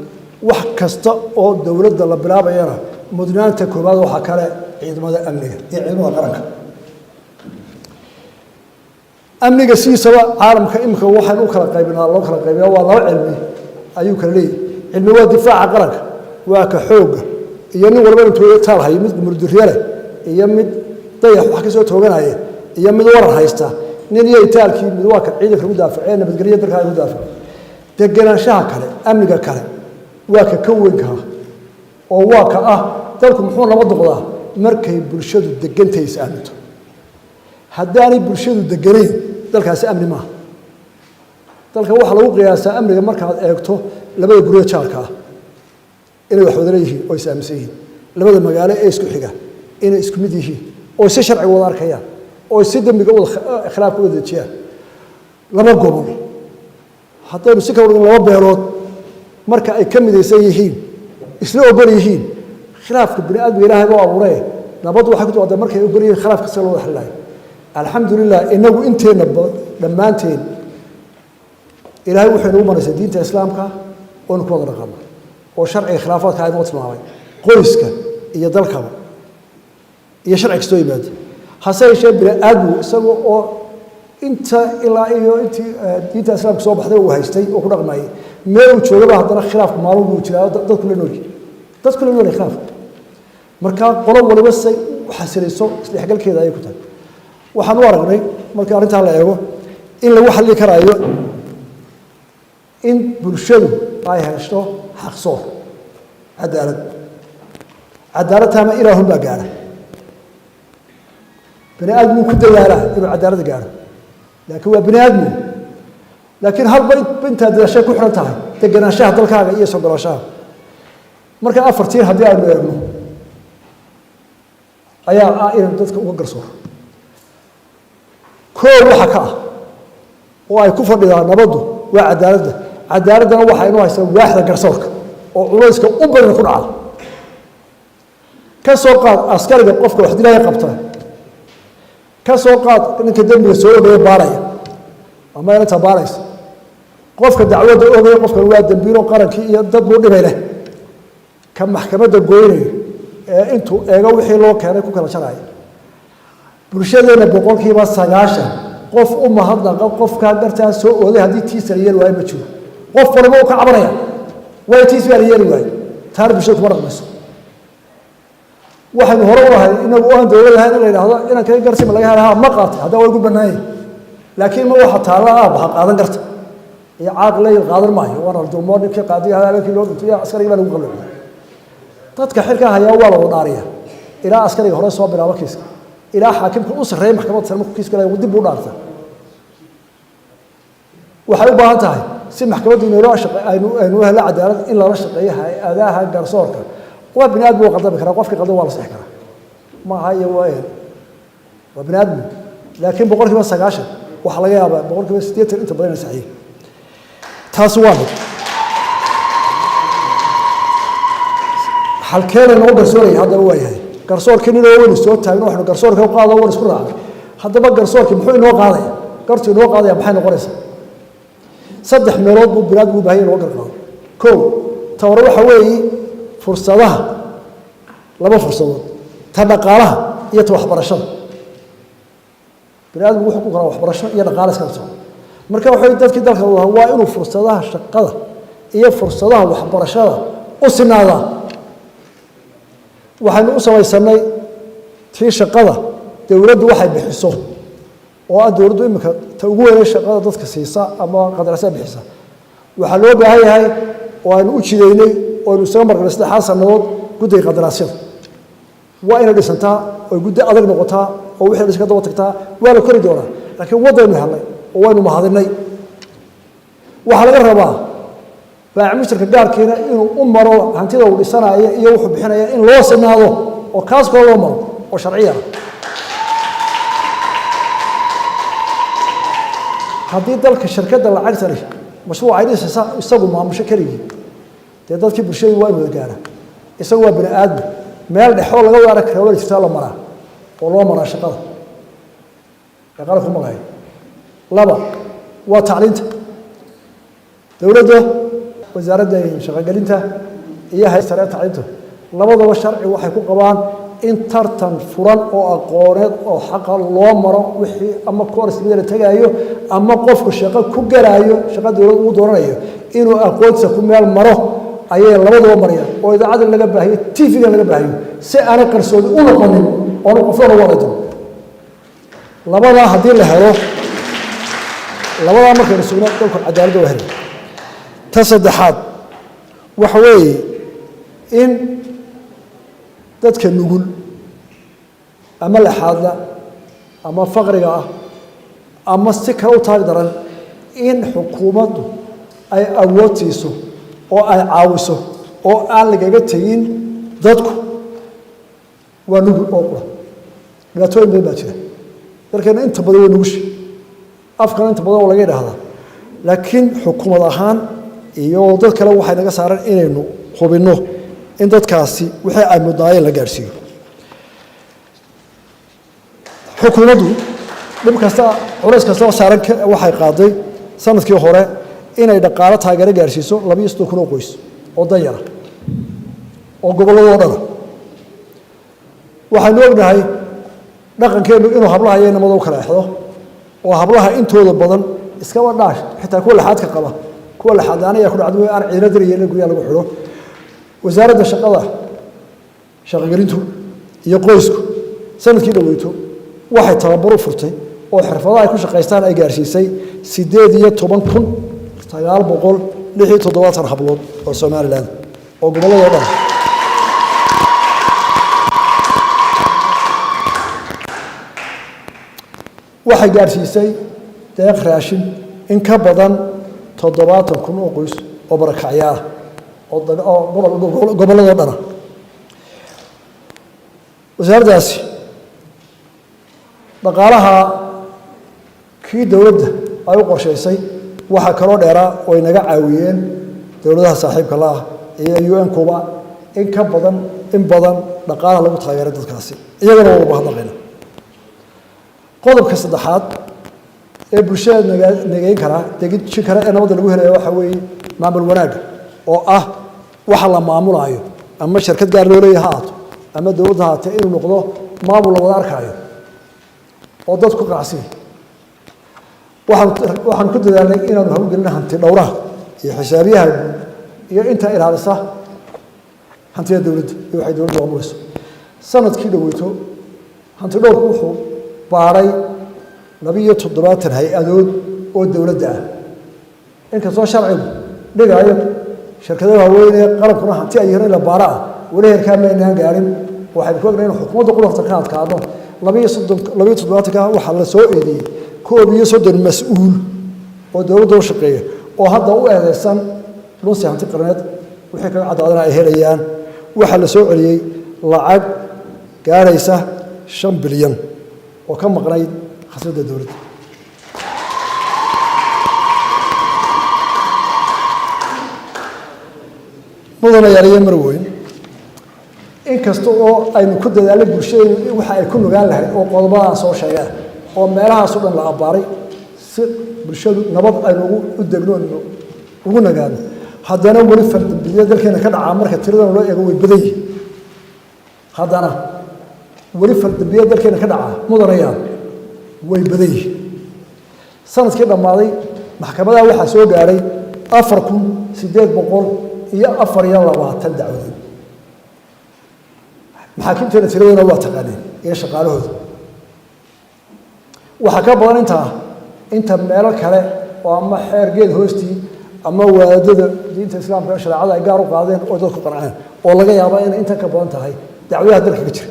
wax kasta oo dowladda la bilaabayana mudnaanta koowaad waxaa kale ciidamada amniga iyo ciidamada qaranka. Amniga sidiisaba caalamka imika waxaynu u kala qaybinaa, loo kala qaybiyaa waa laba cilmi ayuu kala leeyahy. Cilmi waa difaaca qaranka, waa ka xoogga iyo nin walba intuu taal hayo, mid murdirye leh iyo mid dayax wax ka soo tooganaya iyo mid warar haysta, nin iyo itaalkii. Mid waa ka ciidanka lagu daafaco ee nabadgelyo dalka lagu daafaco. Degenaanshaha kale, amniga kale, waa ka weynkaa oo waa ka ah dalku muxuu nabad noqdaa markay bulshadu degantahay, is aaminto. Haddaanay bulshadu deganayn, dalkaasi amni maaha. Dalka waxaa lagu qiyaasaa amniga markaad eegto labada guryo jaarka ah inay wax wada leeyihiin oo is aaminsan yihiin, labada magaalo ee isku xiga inay isku mid yihiin oo si sharciga wada arkayaan oo si dembiga wada khilaafka wada dejiyaan, laba gobol haddaynu si kala dhigno, laba beelood marka ay ka midaysan yihiin, isla ogol yihiin khilaafka bini aadmiga Ilaahay baa abuuree. Nabaddu waxay ku timaaddaa markay ogol yihiin khilaafka sida loo wada xalilayo. Alxamdulilah, inagu inteenna dhammaanteen Ilaahay wuxuu inagu maraysay diinta Islaamka oonu ku wada dhaqanno, oo sharciga khilaafaadka inoo tilmaamay qoyska iyo dalkaba iyo sharci kastoo yimaada. Hase yeeshee bini aadmigu isaga oo inta ilaa iyo intii diinta Islaamka soo baxday uu haystay oo ku dhaqmayay, meel uu joogaba haddana khilaafku maalin buu jiraa. Dadku la noolyi, dadku la noolyi khilaafka. Marka qolo waliba say u xasilayso isdhexgalkeeda ayay ku tahay. Waxaan u aragnay marka arrintaa la eego in lagu xalli karaayo in bulshadu ay hesho xaqsoor, cadaalad. Cadaalad taama Ilaahun baa gaadha. Bini aadmigu ku dadaalaa inuu cadaalada gaadho, laakiin waa bini aadmigu. Laakiin halba intaad dadaashay ku xihan tahay degenaanshaha dalkaaga iyo sogolaanshaha. Marka afartiin haddii aynu eegno ayaa ah inaynu dadka uga garsooro. Koow waxa ka ah oo ay ku fadhidaan nabaddu waa cadaaladda. Cadaaladdana waxaa inoo haysaa waaxda garsoorka oo culayska u badan ku dhaca. Ka soo qaad askariga qofka wax dilaya qabta, ka soo qaad ninka dembiga soo ogaya baaraya ama inanta baaraysa, qofka dacwadda ogaya qofkan waa dembiilo qarankii iyo dad buu dhibay leh, ka maxkamadda goynayo ee intuu eego wixii loo keenay ku kala jaraya. Bulshadeena 90% qof u mahadnaqa qofkaa gartaa soo ooday haddii tiisa la yeeli waayo ma jiro. Qof waliba uu ka cabanaya waayo tiis baa la yeeli waayo. Taana bulshada kuma dhaqmayso. Waxaynu hore u lahay inagu aan dowlad lahayn in la yidhaahdo inaan kaga garsima laga hela ha ma qaatay, haddaa waa igu bannaanyay. Laakiin ma waxa taalla aaba ha qaadan garta iyo caaqilay qaadan maayo, waana la dulmoo ninkii qaadiga habeenkii loo dhintay iyo askarigii baa lagu qalloociyay. Dadka xilka hayaa waa la wada dhaariya, ilaa askariga hore soo bilaabo kiiska ilaa xaakimka u sarreeya maxkamadda sare markuu kiiska galaya dib buu dhaarta. Waxay u baahan tahay si maxkamaddu inoola shaqe aynu u helno cadaalad in lala shaqeeyo hay-adaha garsoorka. Waa bini aadmi, waa qaldami karaa, qofkii qaldan waa la sixi karaa, ma aha iyo waa ehel, waa bini aadmi. Laakiin 90% waxaa laga yaabaa 80% inta badan inay saxiyin. Taasi waa mid. Halkeena noo garsooraya haddaba waa yahay garsoorkii ninoo waynu soo taagno, waxaynu garsoorka u qaado waan isku raacnay. Haddaba garsoorkii muxuu inoo qaadaya? Gartu inoo qaadaya maxay noqonaysaa? Saddex meelood buu binaadmigu u bahan yahay in loo garqaado. Kow, ta hore waxa weeye fursadaha, laba fursadood, ta dhaqaalaha iyo ta waxbarashada. Biniaadmigu wuxuu ku koraa waxbarasho iyo dhaqaale iskala socdo. Marka waxa dadkii dalka lahaa waa inuu fursadaha shaqada iyo fursadaha waxbarashada u sinaadaa. Waxaynu u samaysanay tii shaqada, dowladdu waxay bixiso oo ah dowladdu iminka ta ugu weynay shaqada dadka siisa ama qandaraasyada bixisa. Waxaa loo baahan yahay oo aynu u jidaynay oo aynu isaga marnay 3 sannadood guddiga qandaraasyada. Waa inay dhisantaa oo guddi adag noqotaa oo wixii dhiska daba tagtaa. Waa la kori doonaa, laakiin waddaynu helnay oo waynu mahadinay. Waxaa laga rabaa baac mushtarka gaarkiina inuu u maro hantida uu dhisanayo iyo wuxuu bixinaya in loo sinaado oo kaas kale loo maro oo sharciya ah. Haddii dalka shirkadda lacagta leh mashruuca ay dhisaysa isagu maamusho keligii, dee dadkii bulshadii waa in wada gaara. Isagu waa bini aadmi, meel dhexoo laga wada arki kara waa jirtaa la maraa oo loo maraa shaqada ee qalabku ma lahayn. Laba waa tacliinta. Dowladda, wasaaradda shaqogelinta iyo hay-sare tacliinta labadaba sharci waxay ku qabaan in tartan furan oo aqooneed oo xaqa loo maro wixii ama course la tagaayo ama qofku shaqo ku galaayo, shaqo dowlad uu dooranayo, inuu aqoontiisa ku meel maro ayay labadaba marayaan, oo idaacadda laga baahiyo, TV-ga laga baahiyo, si aanay qarsoodi u noqonin oonu qofna ugu wada diro. Labadaa haddii la helo, labadaa markaynu sugno, dalku cadaaladda waa helay. Ta saddexaad waxa weeye in dadka nugul ama laxaadla ama faqriga ah ama si kale u taag daran in xukuumaddu ay awood siiso oo ay caawiso oo aan lagaga tegin. Dadku waa nugul oo qura, dhibaatooyin badan baa jira dalkeena, inta badan waa nugusha, afkana inta badan oo laga yidhaahdaa, laakiin xukuumad ahaan iyo dad kale waxay naga saaran inaynu hubinno in dadkaasi wixii ay mudnaayeen la gaadhsiiyo. Xukuumaddu dhib kasta, culays kasta oo saaran, waxay qaaday sanadkii hore inay dhaqaalo taageero gaadhsiiso 32,000 oo qoys oo danyara oo gobolladoo dhana. Waxaynu ognahay dhaqankeennu inuu hablaha iyo inamada u kala exdo, oo hablaha intooda badan iskaba dhaash, xitaa kuwa laxaadka qaba, kuwa laxaad la'aan ayaa ku dhacday aan ciidana daryeelin guryaha lagu xidho. Wasaaradda shaqada, shaqogelintu iyo qoysku sanadkii dhoweyto waxay tababar u furtay oo xirfadaha ay ku shaqaystaan ay gaarsiisay 18,976 hablood oo Somaliland oo gobolladoo dhan. Waxay gaarsiisay deeq raashin in ka badan 70,000 oo qoys oo barakacyaal ah oo gobolladoo dhana. Wasaaraddaasi dhaqaalaha kii dowladda ay u qorshaysay waxaa kaloo dheeraa oo ay naga caawiyeen dowladaha saaxiibka la ah iyo UN kuba in ka badan in badan dhaqaalaha lagu taageeray dadkaasi, iyagana waa uga mahadnaqayna. Qodobka saddexaad ee bulshada nageyn kara, dejin kara ee nabadda lagu helaya waxaa weeye maamul wanaagga, oo ah waxa la maamulaayo ama shirkad gaar loo leeyahay ha ahaato ama dowladda ha ahaatee, inuu noqdo maamul la wada arkaayo oo dadku qanacsan. Waxaanu ku dadaalnay inaanu hawlgelino hanti dhowraha iyo xisaabiyaha iyo inta ilaalisa hantida dowladda iyo waxay dowladdu maamulayso. Sanadkii dhoweyto hanti dhowrku wuxuu baaray 72 hay-adood oo dowladda ah. Inkastoo sharcigu dhigaayo shirkadaha waaweyn ee qarankuna hanti ay yihiin in la baara ah, weli heerkaa maynaan gaarin. Waxaynu ku ognahay in xukuumadda qudhafta ka adkaado. 32, 72-ka waxaa la soo eedeeyey 31 mas-uul oo dowladda u shaqeeya oo hadda u eedeysan lunsi hanti qarneed, wixii kaga caddaadana ay helayaan. Waxaa la soo celiyey lacag gaaraysa 5 bilyan oo ka maqnayd khasnadda dowladda. Mudana yaaliye marweyn, Inkasta oo aynu ku dadaalay bulshadeenu waxa ay ku nugaan lahayd oo qodobadaan soo sheegaan oo meelahaas o dhan la abbaaray si bulshadu nabad aynu u degno ugu nagaano, haddana weli faldambiya dalkeena ka dhacaa marka tiradan loo eego way badan yihin. Haddana weli faldambiya dalkeena ka dhacaa, mudanayaan, way badan yihiin. Sanadkii dhammaaday maxkamadaha waxaa soo gaadhay 4824 dacwadood. Maxaakiimteena tiradoona waa taqaaneen iyo shaqaalahooda. Waxaa ka badan intaa inta meelo kale oo ama xeer geed hoostii ama waadada diinta islaamka shareecada ay gaar u qaadeen oo dadku qanceen, oo laga yaaba inay intan ka badan tahay dacwadaha dalka ka jira.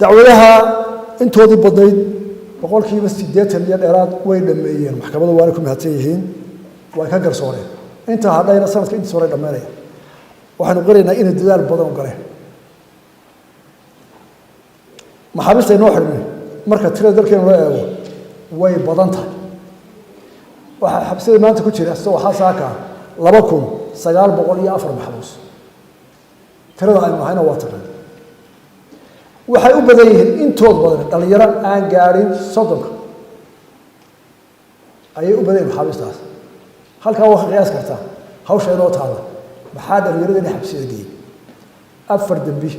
Dacwadaha intoodii badnayd, 80% iyo dheeraad, way dhameeyeen maxkamadu, waana ku mahadsan yihiin, way ka garsooreen. Intaa hadhayna sanadka intiis hore dhameynaya. Waxaynu qiraynaa inay dadaal badan u galeen. Maxaabiista inoo xidhmay marka tirada dalkeena loo eego way badan tahay. Waxaa xabsida maanta ku jira sida waxaa saaka 2904 maxbuus. Tirada aynu nahayna waa taqaan. Waxay u badan yihiin intood badan dhalinyaro aan gaadhin 30-ka ayay u badan yihin maxaabiistaas. Halkaa waa ka qiyaas kartaa hawsha inoo taala. Maxaa dhalinyaradeenna xabsida geeyey? 4 dembi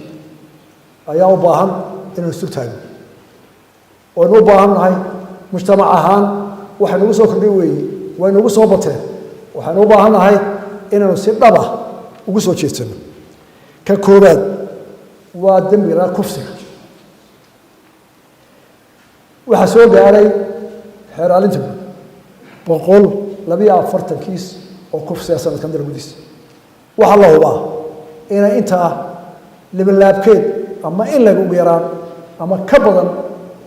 ayaa u baahan inaynu isu taagno, waynu u baahan nahay mujtamac ahaan. Waxay nagu soo kordhay weeye, way nagu soo bateen. Waxaynu u baahan nahay inaynu si dhaba ugu soo jeedsano. Ka koobaad waa dembiga kufsiga. Waxaa soo gaadhay xeeraalinta guud 142 kiis oo kufsiga sanadkan dal gudiisa. Waxaa la hubaa inay intaa libalaabkeed ama in laga ugu yaraan ama ka badan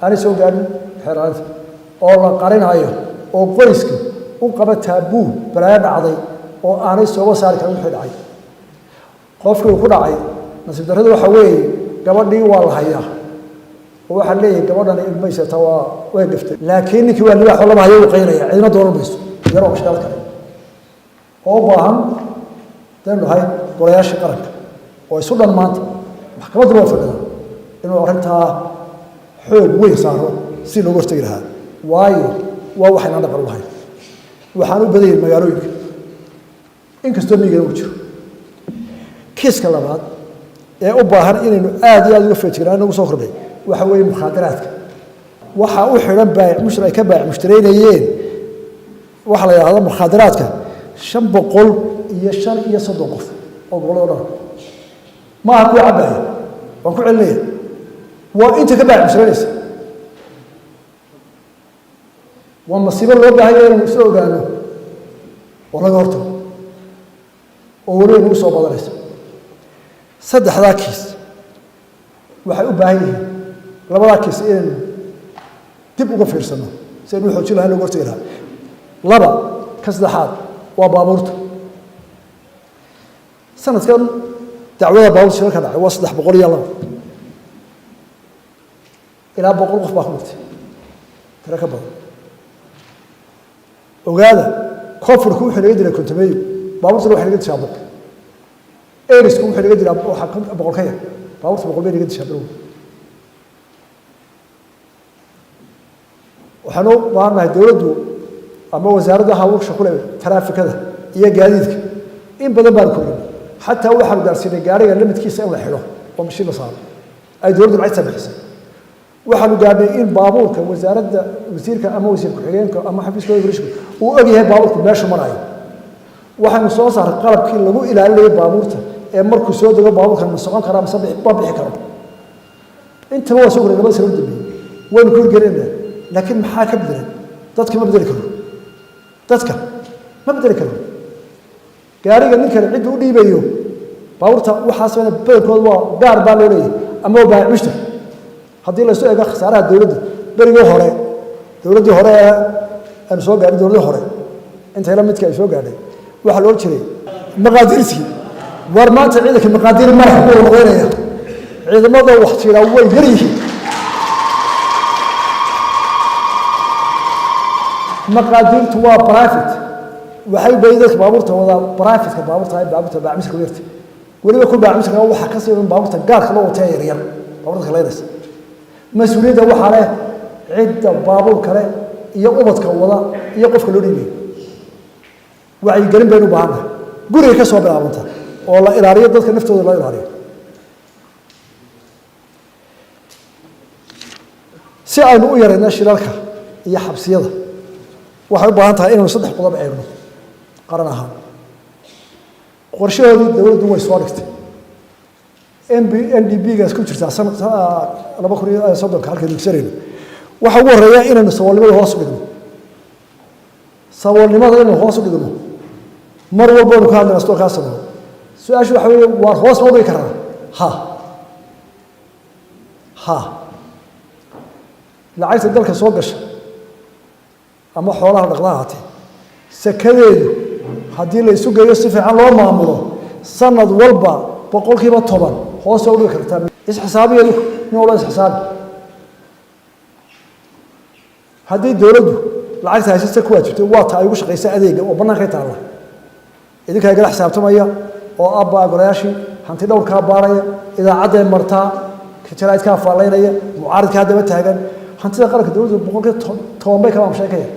aanay soo gaadhin xeeraalinta, oo la qarinayo oo qoyska u qaba taabuu balaayo dhacday oo aanay sooba saari karin wixii dhacay. Qofkii uu ku dhacay nasiib darrada waxaa weeye gabadhii waa la hayaa oo waxaa leeyahay gabadhan ilmaysata waa way gaftay, laakiin ninkii waa libaaxo lama hayo, uu qaynaya, cidina dooran mayso, yaroo mashkaal kale oo u baahan daynu nahay golayaashii qaranka oo isu dhan maanta maxkamadduna waa fadhida inuu arrintaa xoog weyn saaro si looga hortegi lahaa. Waayo waa waxaynaan dhaqan u lahayn. Waxaan u badan yahay magaalooyinka, inkastoo miyigana uu jiro. Kiiska labaad ee u baahan inaynu aad iyo aad uga feejignaan nagu soo kordhay waxa weeye mukhaadaraadka. Waxaa u xidhan baayic mushtar ay ka baayic mushtaraynayeen waxaa la yidhahda mukhaadaraadka 535 qof oo gobolada dhan. Ma aha kuwa cabbaaya, waan ku celinaya, waa inta ka baayic mushtaraynaysa. Waa masiibo loo baahanya inaynu isla ogaano oo laga hortago oo weliba nagu soo badanaysa. Saddexdaa kiis waxay u baahan yihiin, labadaa kiis, inaynu dib uga fiirsano si aynu u xoojin lahayn, loga hortagi lahaa. Laba ka saddexaad waa baabuurta. Sanadkan dacwada baabuurta shirarka dhacay waa 302, ilaa 100 qof baa ku dhintay, tiro ka badan. Ogaada, koonfurku wuxuu naga dilay 50, baabuurtuna waxay naga dishaa 100. Erisku wuxuu naga dilaa waxaa 100 ka yar, baabuurta 100 bay naga dishaa bilowga. Waxaanu u baahannahay dowladdu ama wasaaradda hawsha ku leh taraafikada iyo gaadiidka in badan baanu kordhinay. Xataa waxaanu gaarsiinay gaariga lamidkiisa in la xidho oo mashiin la saaro ay dowladdu lacagta bixisay. Waxaanu gaadhnay in baabuurka wasaaradda wasiirka ama wasiir ku-xigeenka ama xafiiska ibrishka uu og yahay baabuurku meeshu marayo. Waxaanu soo saaray qalabkii lagu ilaalinayay baabuurta ee markuu soo dego baabuurkan ma socon karaa mise ma bixi karo. Intaba waa soo koray labada sano u dambeeyey, waynu ku hirgelinayna. Laakiin maxaa ka bedelay? Dadka ma bedeli karo, dadka ma bedeli karo. Gaariga ninkani ciddu u dhiibayo baabuurta waxaas badankood waa gaar baa loo leeyahay ama waa baayic mushtar. Haddii laysu eego khasaaraha dowladda berigii hore, dowladdii hore ee aanu soo gaadhin, dowladdii hore intay la midka ay soo gaadhay, waxaa la odhan jiray maqaadirtii. War maanta ciidanka maqaadir madax buu noqonaya, ciidamada wax jiraa way yar yihiin. Maqaadirtu waa private, waxay u badan dadka baabuurta wadaa privateka baabuurta ay baabuurta baacmiska yarta. Weliba ku baacmisirka waxaa ka sii baabuurta gaarka loo watee yaryar, baabuurta kaleynaysa. Mas-uuliyadda waxaa leh cidda baabuur kale iyo ubadka wada iyo qofka loo dhiibay. Wacyigelin baynu u baahannahay, guriga ka soo bilaabanta, oo la ilaaliyo dadka naftooda loo ilaaliyo. Si aynu u yarayno shilalka iyo xabsiyada, waxay u baahan tahay inaynu saddex qodob eegno qaran ahaan. Qorshahoodii dowladdu way soo dhigtay, NB NDP gaas ku jirtaa 2030-ka halkaynu igsanayno. Waxa ugu horreeya inaynu saboolnimada hoos u dhigno. Saboolnimada inaynu hoos u dhigno mar walba aynu ka hadlayna sidoo kaa sameeyo. Su-aashu waxa weeye, waar hoos ma u dhigi karnaa? Ha ha, lacagta dalka soo gasha ama xoolaha dhaqda ahaatee, sakadeedu haddii la isu geeyo, si fiican loo maamulo, sanad walba 10% hoos u dhigi kartaa. Isxisaabiyeedu nin walba isxisaabi. Haddii dowladdu lacagta haysata ku waajibtay, waa ta ay ugu shaqaysa adeega oo bannaankay taalla. Idinkaa igala xisaabtamaya oo abbaa golayaashii hanti dhowrkaa baaraya, idaacadday martaa, jaraa'idkaa faallaynaya, mucaaridkaa daba taagan. Hantida qaranka dowladdu 10% bay ka maamushay, ka yar.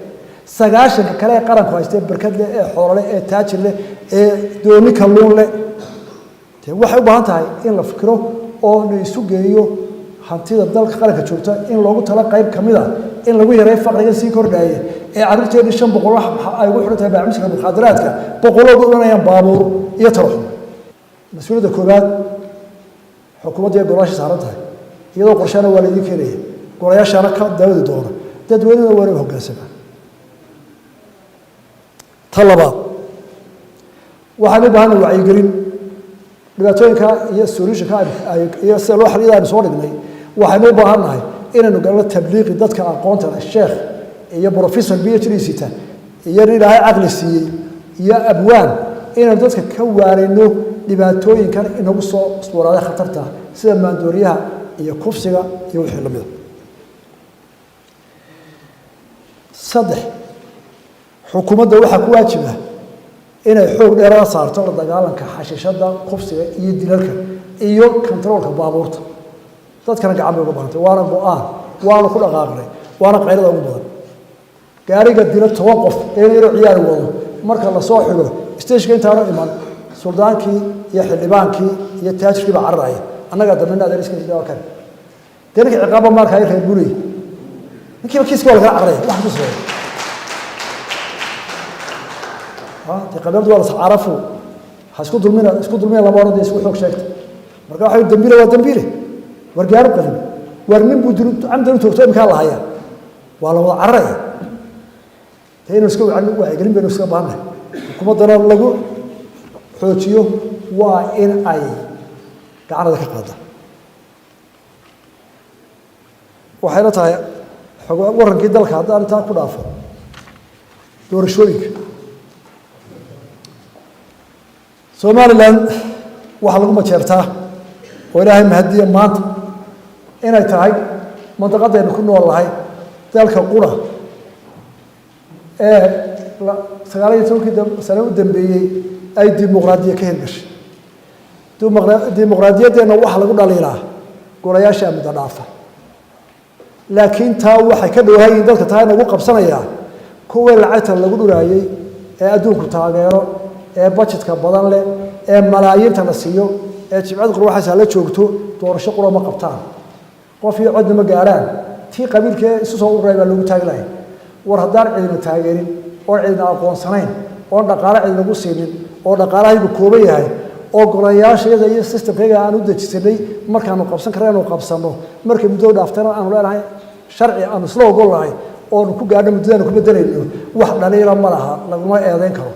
90-ka kale ee qaranku haystee barkad leh, ee xoolo leh, ee taajir leh, ee dooni kalluun leh, dee waxay u baahan tahay in la fikiro oo la isu geeyo hantida dalka qaranka joogta, in loogu tala qayb ka mid a in lagu yareeyo faqriga sii kordhaya ee carruurteedii 500 ay ugu xidhan tahay baacmushka mukhaadaraadka, boqoloodu odhanayaan baabuur iyo taraxum. Mas-uuliyadda koowaad xukuumadda iyo golayaasha saaran tahay, iyadoo qorshaana waa laydin keenaya, golayaashaana ka daawadi doona, dadweynena waa inay hoggaansamaa. Ta labaad, waxaan u baahanay wacyigelin. Dhibaatooyinka iyo solutionka iyo sida loo xaliyada aynu soo dhignay, waxaynu u baahan nahay inaynu galno tabliiqi dadka aqoonta leh, sheekh iyo professor PhD sita iyo nin Ilaahay caqli siiyey iyo abwaan, inaynu dadka ka waarayno dhibaatooyinkan inagu soo usbuuraaday khatarta, sida maandooriyaha iyo kufsiga iyo wixii lamida. Saddex, xukuumadda waxaa ku waajiba inay xoog dheerada saarto la dagaalanka xashiishada, kufsiga iyo dilalka iyo kontaroolka baabuurta. Dadkana gacan bay uga baahantay, waana go-aan, waana ku dhaqaaqnay, waana qaylada ugu badan. Gaariga dila 10 qof ee yaroo ciyaari wado, marka lasoo xidho stageka intaanu iman, suldaankii iyo xildhibaankii iyo taajirkii baa cararaya. Annagaa dambena adeer iska waa kan dee ninkii ciqaaba maarka reer bulay, ninkiiba kiiska waa lagala cararaya. Wax ku sameeya dee qabiiladu waa lascarafu, ha isku dulmina, isku dulmina lama odhan, dee isku xoog sheegta. Marka waxa dambiile waa dambiile, war gaaru qalin, war nin buu dil camdan u toogto, imkaa la hayaa, waa la wada cararaya. Dee inuu iska wacyigelin baynu iska baahannahay, xukuumaddana lagu xoojiyo, waa in ay gacanada ka qaada. Waxayna tahay warankii dalka. Haddaan intaa ku dhaafo doorashooyinka Somalilan, waxaa lagu majeertaa oo Ilaahay mahadiya maanta inay tahay mandaqadaynu ku nool nahay dalka qura ee 19-kii sane u dambeeyey ay dimuqraadiya ka hirgashay. Dimuqraadiyaddeenna waxaa lagu dhaliilaa golayaasha muddo dhaafa, laakiin taa waxay ka dhowaayiin dadka taa inagu qabsanayaa kuwii lacagta lagu dhuraayey ee adduunku taageero, ee bajetka badan leh, ee malaayiinta la siiyo, ee jibcada qurwaxaysa la joogto. Doorasho qura ma qabtaan, qof iyo codna ma gaarhaan, tii qabiilkee isu soo ururay baa loogu taagi lahay. War haddaan cidina taageerin, oon cidina aqoonsanayn, oon dhaqaale cidinagu siinin, oo dhaqaalahaygu kooban yahay, oo golayaashayada iyo systemkayga aan u dejisanay, markaanu qabsan karna anu qabsanno, markay muddo dhaaftana aanu leenahay sharci aanu isla ogol nahay oonu ku gaadhno muddadaanu ku bedelayno, wax dhaliila ma laha, laguma eedeyn karo.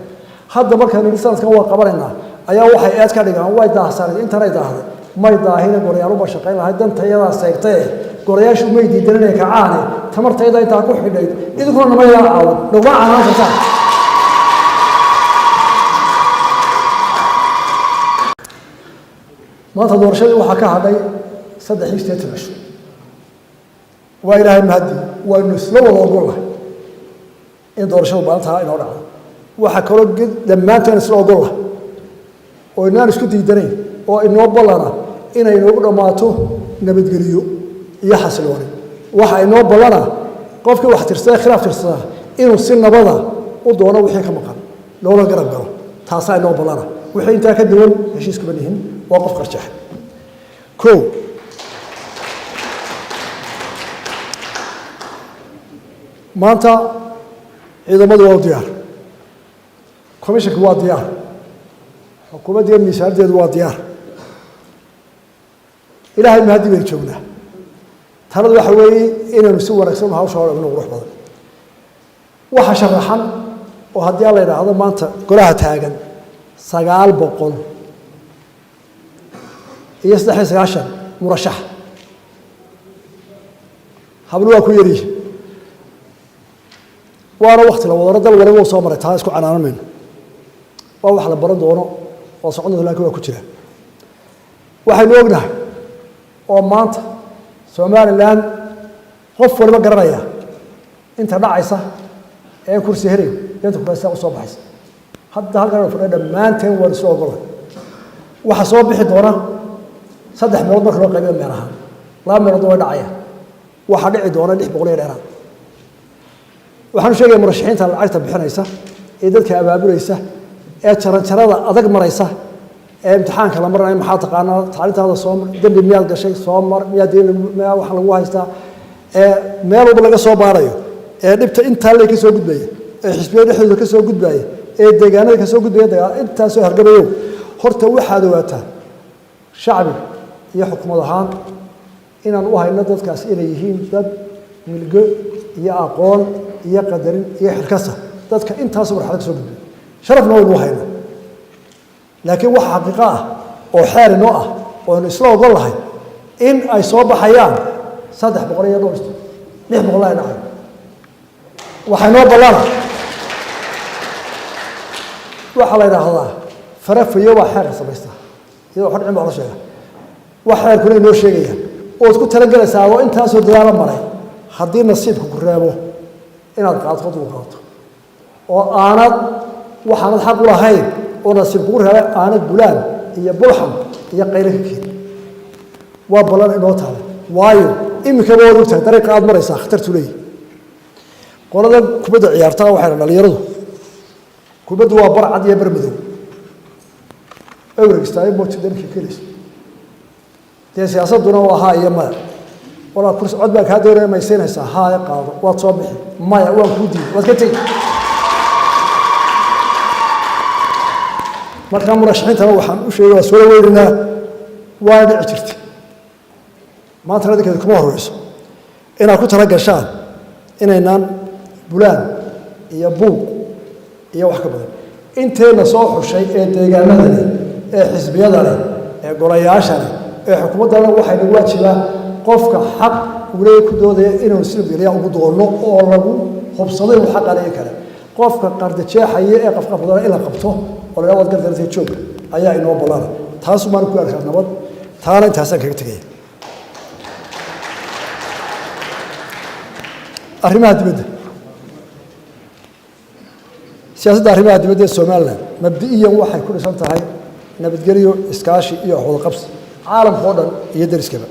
Hadda markaanu yidhi sanadkan waa qabanaynaa, ayaa waxay eed ka dhigaan way daahsaneed, intanay daahday. May daahine, golayaaluba shaqayn lahay, dantayadaa seegtaye, golayaashu may diidan inay kacaane, tamartayda intaa ku xidhayd, idinkuna namayaa caawin, naguma canaan kartaan. Maanta doorashadii waxaa ka hadhay 83 cisho. Waa Ilaahay mahadi, waynu isla wada ogolnahay in doorashadu maalintaa inoo dhacdo. Waxaa kaloo dhammaanteen isla ogolnahay oo inaan isku diidanayn Oo inoo ballana inay inoogu dhammaato nabadgeliyo iyo xasilooni. Waxa inoo ballana qofkii wax tirsada, khilaaf tirsadaa, inuu si nabada u doono wixii ka maqan, loola garab galo. Taasaa inoo ballana. Wixii intaa ka duwan heshiis kuma nihin, waa qof qarjaxa. Ko maanta ciidamadu waa u diyaar, commissionka waa diyaar, xukuumaddiiyo miisaanaddeedu waa diyaar. Ilaahay mahaddi baynu joognaa. Taladu waxa weeye inaynu si wanaagsan hawsha hor dhigno, qurux badan. Waxa sharaxan oo haddii alla yidhaahdo maanta golaha taagan 993 murashax. Hablu waa ku yaryihi, waana wakti la wadano. Dal waliba u soo maray, taa isku canaanan mayno. Waa wax la baran doono oo socon doonto, lakin waa ku jira. Waxaynu ognahay oo maanta Somaliland qof waliba garanaya inta dhacaysa ee kursi helay, inta kuraasta usoo baxaysa. Hadda halkan aynu fadhiya dhammaanteen waan isla ogolay. Waxaa soo bixi doona saddex meelood marka loo qaybiyo meel ahaan, laba meeloodna way dhacayaan. Waxaa dhici doona 600 iyo dheeraad. Waxaanu sheegaya murashaxiinta lacagta bixinaysa ee dadka abaabulaysa ee jaranjarada adag maraysa ee imtixaanka la maranayo: maxaa taqaanaa? Tacliintaada soo mar. Dembi miyaad gashay? Soo mar. Miyaad deen miyaa waxa lagu haystaa? Ee meel walba laga soo baarayo, ee dhibta intaa lay ka soo gudbaya, ee xisbiyada dhexdooda ka soo gudbaya, ee deegaanada ka soo gudbaya, dagaal intaasoo hargabayow, horta waxaad ogaataa shacbi iyo xukuumad ahaan inaan u hayno dadkaas inay yihiin dad milgo iyo aqoon iyo qadarin iyo xilkasa. Dadka intaasoo marxalad ka soo gudbay sharafna waynu u hayna, laakiin waxa xaqiiqo ah oo xeer inoo ah oo aynu isla ogol lahay in ay soo baxayaan 300 iyo dhowr, 600 ay dhacay. Waxay noo ballana, waxaa la idhaahdaa farafayo baa xeerka samaystaa, iyadoo wax dhicin baa la sheega. Wax xeerkuna inoo sheegayaan ood ku talagelaysaa adoo intaasoo dadaalo maray, haddii nasiibka ku reebo inaad qaadto dul qaato oo aanad waxaanad xaq u lahayn oo nasiib kugu reebay aanad bulaan iyo bulxan iyo qaylo ka keenin. Waa ballan inoo taala, waayo iminkaba waad ogtahay dariiqa aad maraysaa khatartu leeyihi. Qolada kubadda ciyaartaa waxay dhan dhalinyaradu, kubaddu waa bar cad iyo bar madow, ay wareegistaayo mooti damkii kelayso. Dee siyaasadduna waa haa iyo maya. Walaa kursi cod baa kaa doonaya, maysiinaysaa? Haa, qaado, waad soo bixi. Maya, waan kuu diiday, waad ka tegi. Markaa murashaxiintana waxaan u sheegay waa soo weyninaa, waana dhici jirtay, maantana idinkeeda kuma horeyso inaad ku tala gashaan inaynaan bulaan iyo buuq iyo wax ka badan. Inteenna soo xushay ee deegaanada leh, ee xisbiyada leh, ee golayaasha leh, ee xukuumaddana, waxay nagu waajibaa qofka xaq uu leeya ku doodaya inaynu si nabadgelya ugu doonno oo lagu hubsado inuu xaqa leeyo kale. Qofka qardajeexaya ee qafqafdana in la qabto oo la waad gardartay joog ayaa inoo ballana. Taasumaan ku arkaa nabad. Taana intaasaan kaga tegaya. Arrimaha dibadda, siyaasadda arrimaha dibadda ee Somaliland mabdi'iyan waxay ku dhisan tahay nabadgelyo, iskaashi iyo waxwadaqabsi caalamka oo dhan iyo deriskaba.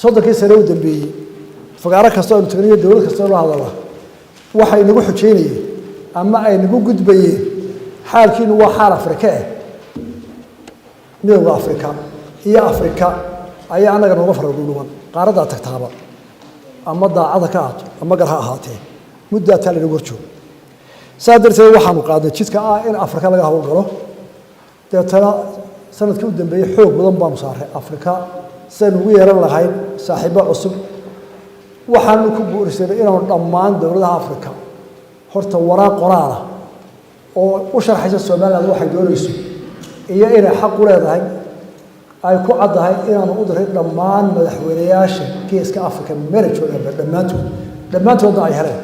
30kii sane u dambeeyey fagaaro kasta aynu tagniyo dowlad kasta oo la hadala waxay nagu xujeynayeen ama ay nagu gudbayeen: xaalkiinu waa xaal Afrika eh, Midowda Afrika iyo Afrika ayaa annaga nooga fara dhudhuban. Qaaraddaa tagtaaba ama daacada ka ahaato ama gar ha ahaatee, muddaa taa lanagu hor joogo. Saa darteed waxaanu qaadnay jidka ah in Afrika laga howlgalo. Deetana sanadkii u dambeeyey xoog badan baanu saaray Afrika sidaynu ugu yeelan lahayn saaxiibo cusub. Waxaanu ku guursanay inaanu dhammaan dowladaha Afrika horta waraaq qoraala oo u sharxaysa Somaliland waxay doonayso iyo inay xaq u leedahay ay ku caddahay inaanu u diray dhammaan madaxweyneyaasha geeska Africa meela joogaanba, dhammaantood, dhammaantoodna ay heleen.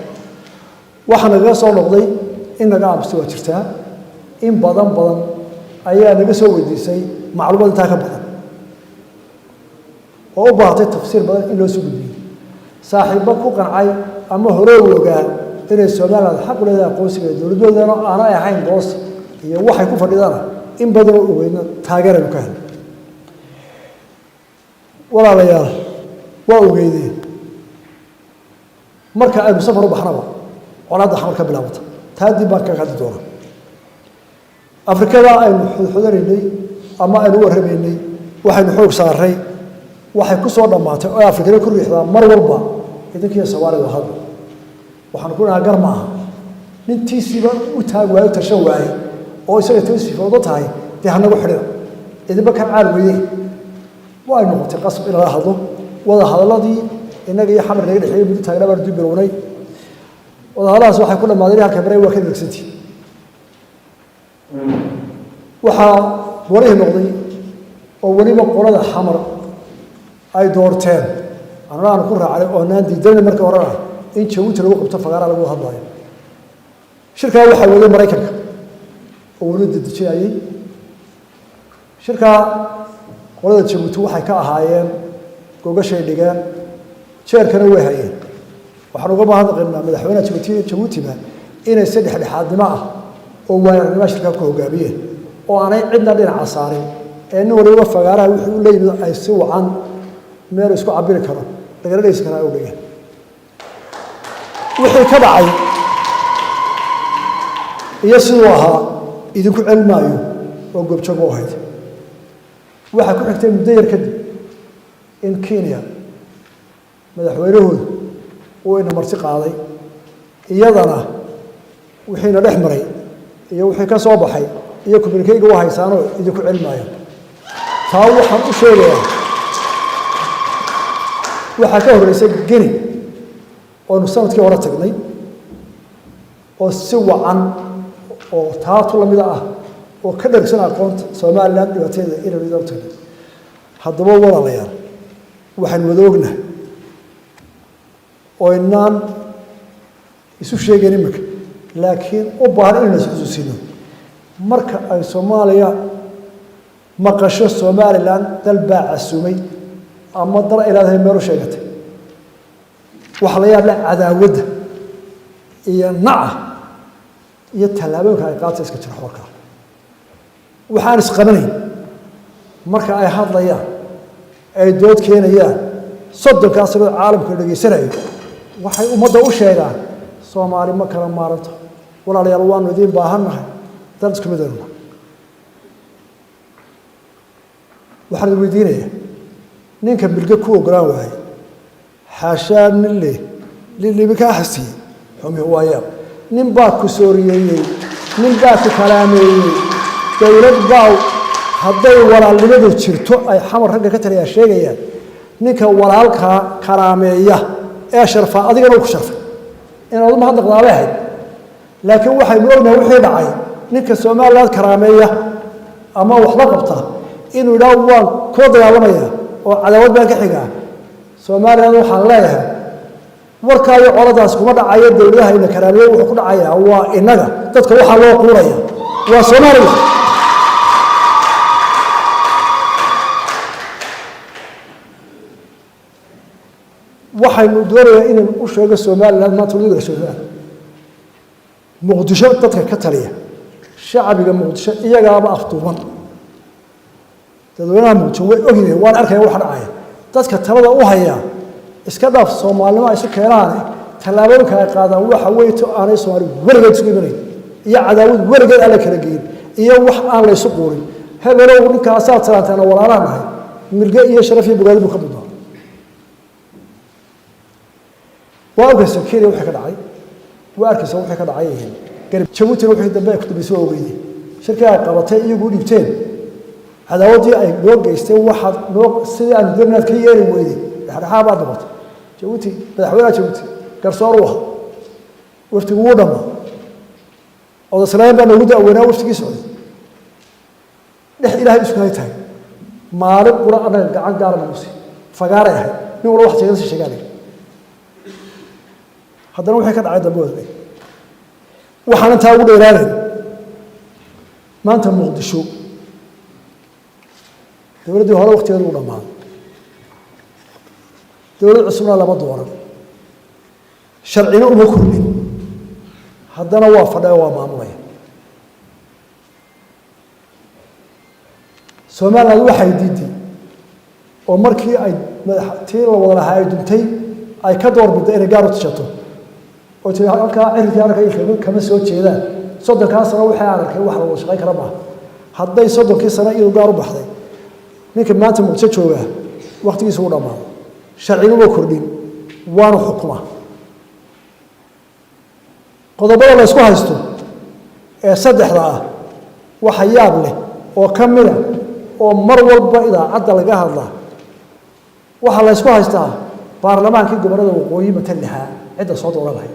Waxaa nagaga soo noqday in naga aamusta waa jirtaa. In badan badan ayaa naga soo weydiisay macluumaad intaa ka badan oo u baahatay tafsiir badan in loo soo gudbiyo. Saaxiibbo ku qancay ama horoo ogaa inay Somaliland xaq u leedahay aqoonsiga dowladdoodana aanay ahayn goos iyo waxay ku fadhidana In badanoo ogeydna taageeraynu ka helnay. Walaalayaal, waa ogeydeen marka aynu safar u baxnaba colaadda Xamar ka bilaabata. Taa dib baan kaga hadli doonaa. Afrikada aynu xudxudanaynay ama aynu u warramaynay, waxaynu xoog saaray, waxay ku soo dhammaatay oo Afrikada ku riixdaa mar walba idinkiiyo Soomaalida hadla. Waxaanu ku dhahaa gar ma aha nin tiisiiba u taag waayo, tashan waaye, oo isaga tiisii foodo tahay, dee hanagu xidhina idinba kan caal weyde. Waa ay noqotay qasab in lala hadlo. Wada hadalladii innaga iyo Xamar naga dhexeeyey muddo taagnaa baanu dib bilownay. Wadahadalladaas waxay ku dhammaadeen halka bare waa ka degsantii. Waxaa warihii noqday oo weliba qolada Xamar ay doorteen, anana aanu ku raacnay oo naan diidanay marka horena, in Jabuuti lagu qabto fagaaraha lagu hadlayo. Shirkaa waxaa waday Maraykanka oo weliba dedejinayay shirkaa. Qolada Jabuuti waxay ka ahaayeen gogashay dhigeen, jeerkana way hayeen. Waxaan uga mahadnaqaynaa madaxweynaha Jabuuti, Jabuutiba inay si dhexdhexaadnimo ah oo waayagnimo shirkaa ku hogaamiyeen oo aanay cidna dhinaca saarin, ee nin waliba fagaaraha wixii u leeyimid ay si wacan meel isku cabiri karo, lagala dhegeysan karaa ay u dhigeen. Wixii ka dhacay iyo siduu ahaa idinku celin maayo oo goobjoog u ahayd. Waxaa ku xigtay muddo yar kadib in Kenya madaxweynahoodu uu ina marti qaaday. Iyadana wixiina dhex maray iyo wixii ka soo baxay iyo communiqué-ga u haysaanoo idinku celin maayo. Taa waxaan u sheegayaa, waxaa ka horreysay Geni oonu sanadkii hore tagnay oo si wacan oo taatu lamida ah oo ka dhargsan aqoonta Somaliland dhibaateeda inaynu idan tagnay. Haddaba walaalayaal, waxaynu wada ognahay oo inaan isu sheegayn imika, laakiin u baahan inaynu isxusuusino, marka ay Soomaaliya maqasho Somaliland dal baa casumay ama dal ay leedahay meel u sheegatay, waxaa la yaab leh cadaawadda iyo naca iyo tallaabooyinka ay qaata iska jira xoorkaa. Waxaan isqabanayn marka ay hadlayaan, ay dood keenayaan, 30-kaa sanado caalamka dhegaysanayo, waxay ummadda u sheegaan Soomaali ma kala maaranto. Walaalayaal, waanu idiin baahannahay, dal isku midaynu. Waxaan idin weydiinayaa, ninka bilge ku ogolaan waaye, xaashaa nin leh lilibi kaa xasiyey xumi waayaab. Nin baa ku sooriyeeyey, nin baa ku kalaameeyey, dowlad baa. Hadday walaalnimadu jirto ay Xamar ragga ka taliyaa sheegayaan, ninka walaalkaa karaameeya ee sharfaa adigana uu ku sharfay, inaad u mahadnaqdaabay ahayd. Laakiin waxaynu ognahay wixii dhacay. Ninka Somaliland karaameeya ama wax la qabta inuu idhaah waan kula dagaalamaya oo cadaawad baan ka xigaa Somaliland. Waxaan leeyahay, warkaa iyo coladaas kuma dhacayo dowladaha ina karaameeye. Wuxuu ku dhacayaa waa innaga. Dadka waxaa loo quuraya waa Soomaaliya. Waxaynu doonayaa inaynu u sheego Somaliland maanta wadiga Somaliland, Muqdisho dadka ka taliya, shacbiga Muqdisho iyagaaba afduuban. Dadweynaha Muqdisho way ogyihiin, waan arkaya waxa dhacaya. Dadka talada u hayaa iska dhaaf Soomaalinimo ay isu keenaane, tallaabooyinka ay qaadaan waxa weeye to aanay Soomaali weligeed isugu imanayn iyo cadaawad weligeed aan la kala geyin iyo wax aan la isu quurin. Hebelow, ninkaasaad salaantaana walaalaha nahay, milge iyo sharaf iyo bogaadi buu ka mudnaa. Waa ogeysa Kenya wixii ka dhacay, waa arkaysa wixii ka dhacay garib Jabuutina wixii dambe ay ku dambeysay. Waa ogeyday shirkii ay qabatay, iyagu u dhiibteen cadaawaddii ay noo geysteen. Waxaad noo sidii aanu doon inaad ka yeeli weyday, dhexdhexaad baad noqotay. Jabuuti, madaxweynaha Jabuuti garsoor u ahaa, waftigu wuu dhammaa, odaslayn baa noogu da'weynaa. Waftigii socday dhex Ilaahay isku hay tahay maalin qura annaga gacan gaara nagu sii fagaaray ahayd. Nin walba wax sheegan si sheegaanay. Haddana wixii ka dhacay dambe wadbay. Waxaan intaa ugu dheeraanayn, maanta Muqdisho dowladdii hore waktigeedu u dhammaaday, dowlad cusubna lama dooran, sharcina uma kordhin, haddana waa fadhiya, waa maamulaya. Somaliland waxay diiday oo markii ay tii la wada lahaa ay duntay ay ka doorbiday inay gaar u tashato oo tii halkaa cirkii arkay kama soo jeedaan. 30-kaa sano waxay aan arkay wax la wada shaqayn kara maaha. Hadday 30-kii sano iyadu gaar u baxday, ninka maanta Muqdisho joogaa waqtigiisa u dhammaado, sharcina ma kordhin, waanu xukumaa. Qodobada la isku haysto ee saddexda ah waxa yaab leh oo ka mida oo mar walba idaacadda laga hadlaa, waxaa la isku haystaa baarlamaankii gobollada waqooyi matali lahaa cidda soo dooran lahayd.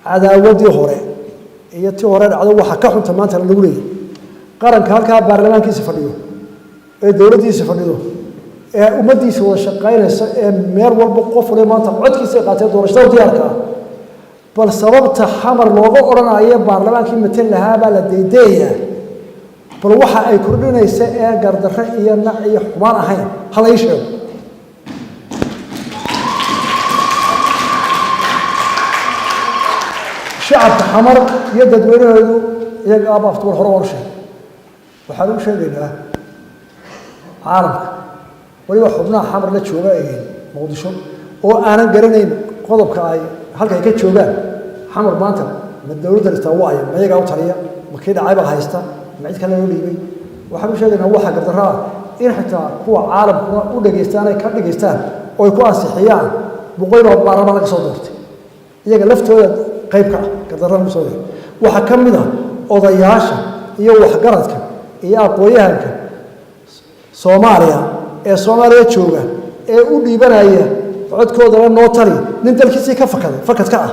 Cadaawaddii hore iyo tii hore dhacdo waxaa ka xunta maanta lagu leeyahy qaranka halkaa baarlamaankiisa fadhiyo ee dowladdiisa fadhido ee ummaddiisa wada shaqaynaysa ee meel walba qof waliba maanta codkiisa ay qaateen doorashada diyaarka ah. Bal sababta Xamar looga odhanayo baarlamaankii matali lahaa baa la deedeeyaa, bal waxa ay kordhinaysa ee gardarre iyo nac iyo xumaan ahayn hala ii sheego. Shacabka Xamar iyo dadweynahoodu iyaga aaba aftuwar hore waan u sheegay. Waxaan u sheegaynaa caalamka, waliba xubnaha Xamar la jooga ee Muqdisho oo aanan garanayn qodobka ay halka ay ka joogaan Xamar maanta, ma dowladda dhistaa waaya, ma iyagaa u taliya, ma kii dhacay baa haysta, ma cid kale loo dhiibay. Waxaan u sheegaynaa waxa gardarro ah in xitaa kuwa caalamkuna u dhegaystaan ay ka dhegaystaan oo ay ku ansixiyaan boqol baa baarlamaan laga soo doortay, iyaga laftooda qayb ka ah gardarrada lagu soo doortay. Waxaa ka mid ah odayaasha iyo waxgaradka iyo aqoon-yahanka Soomaaliya ee Soomaaliya jooga ee u dhiibanaya codkoodana noo tali nin dalkiisii ka fakaday, fakad ka ah,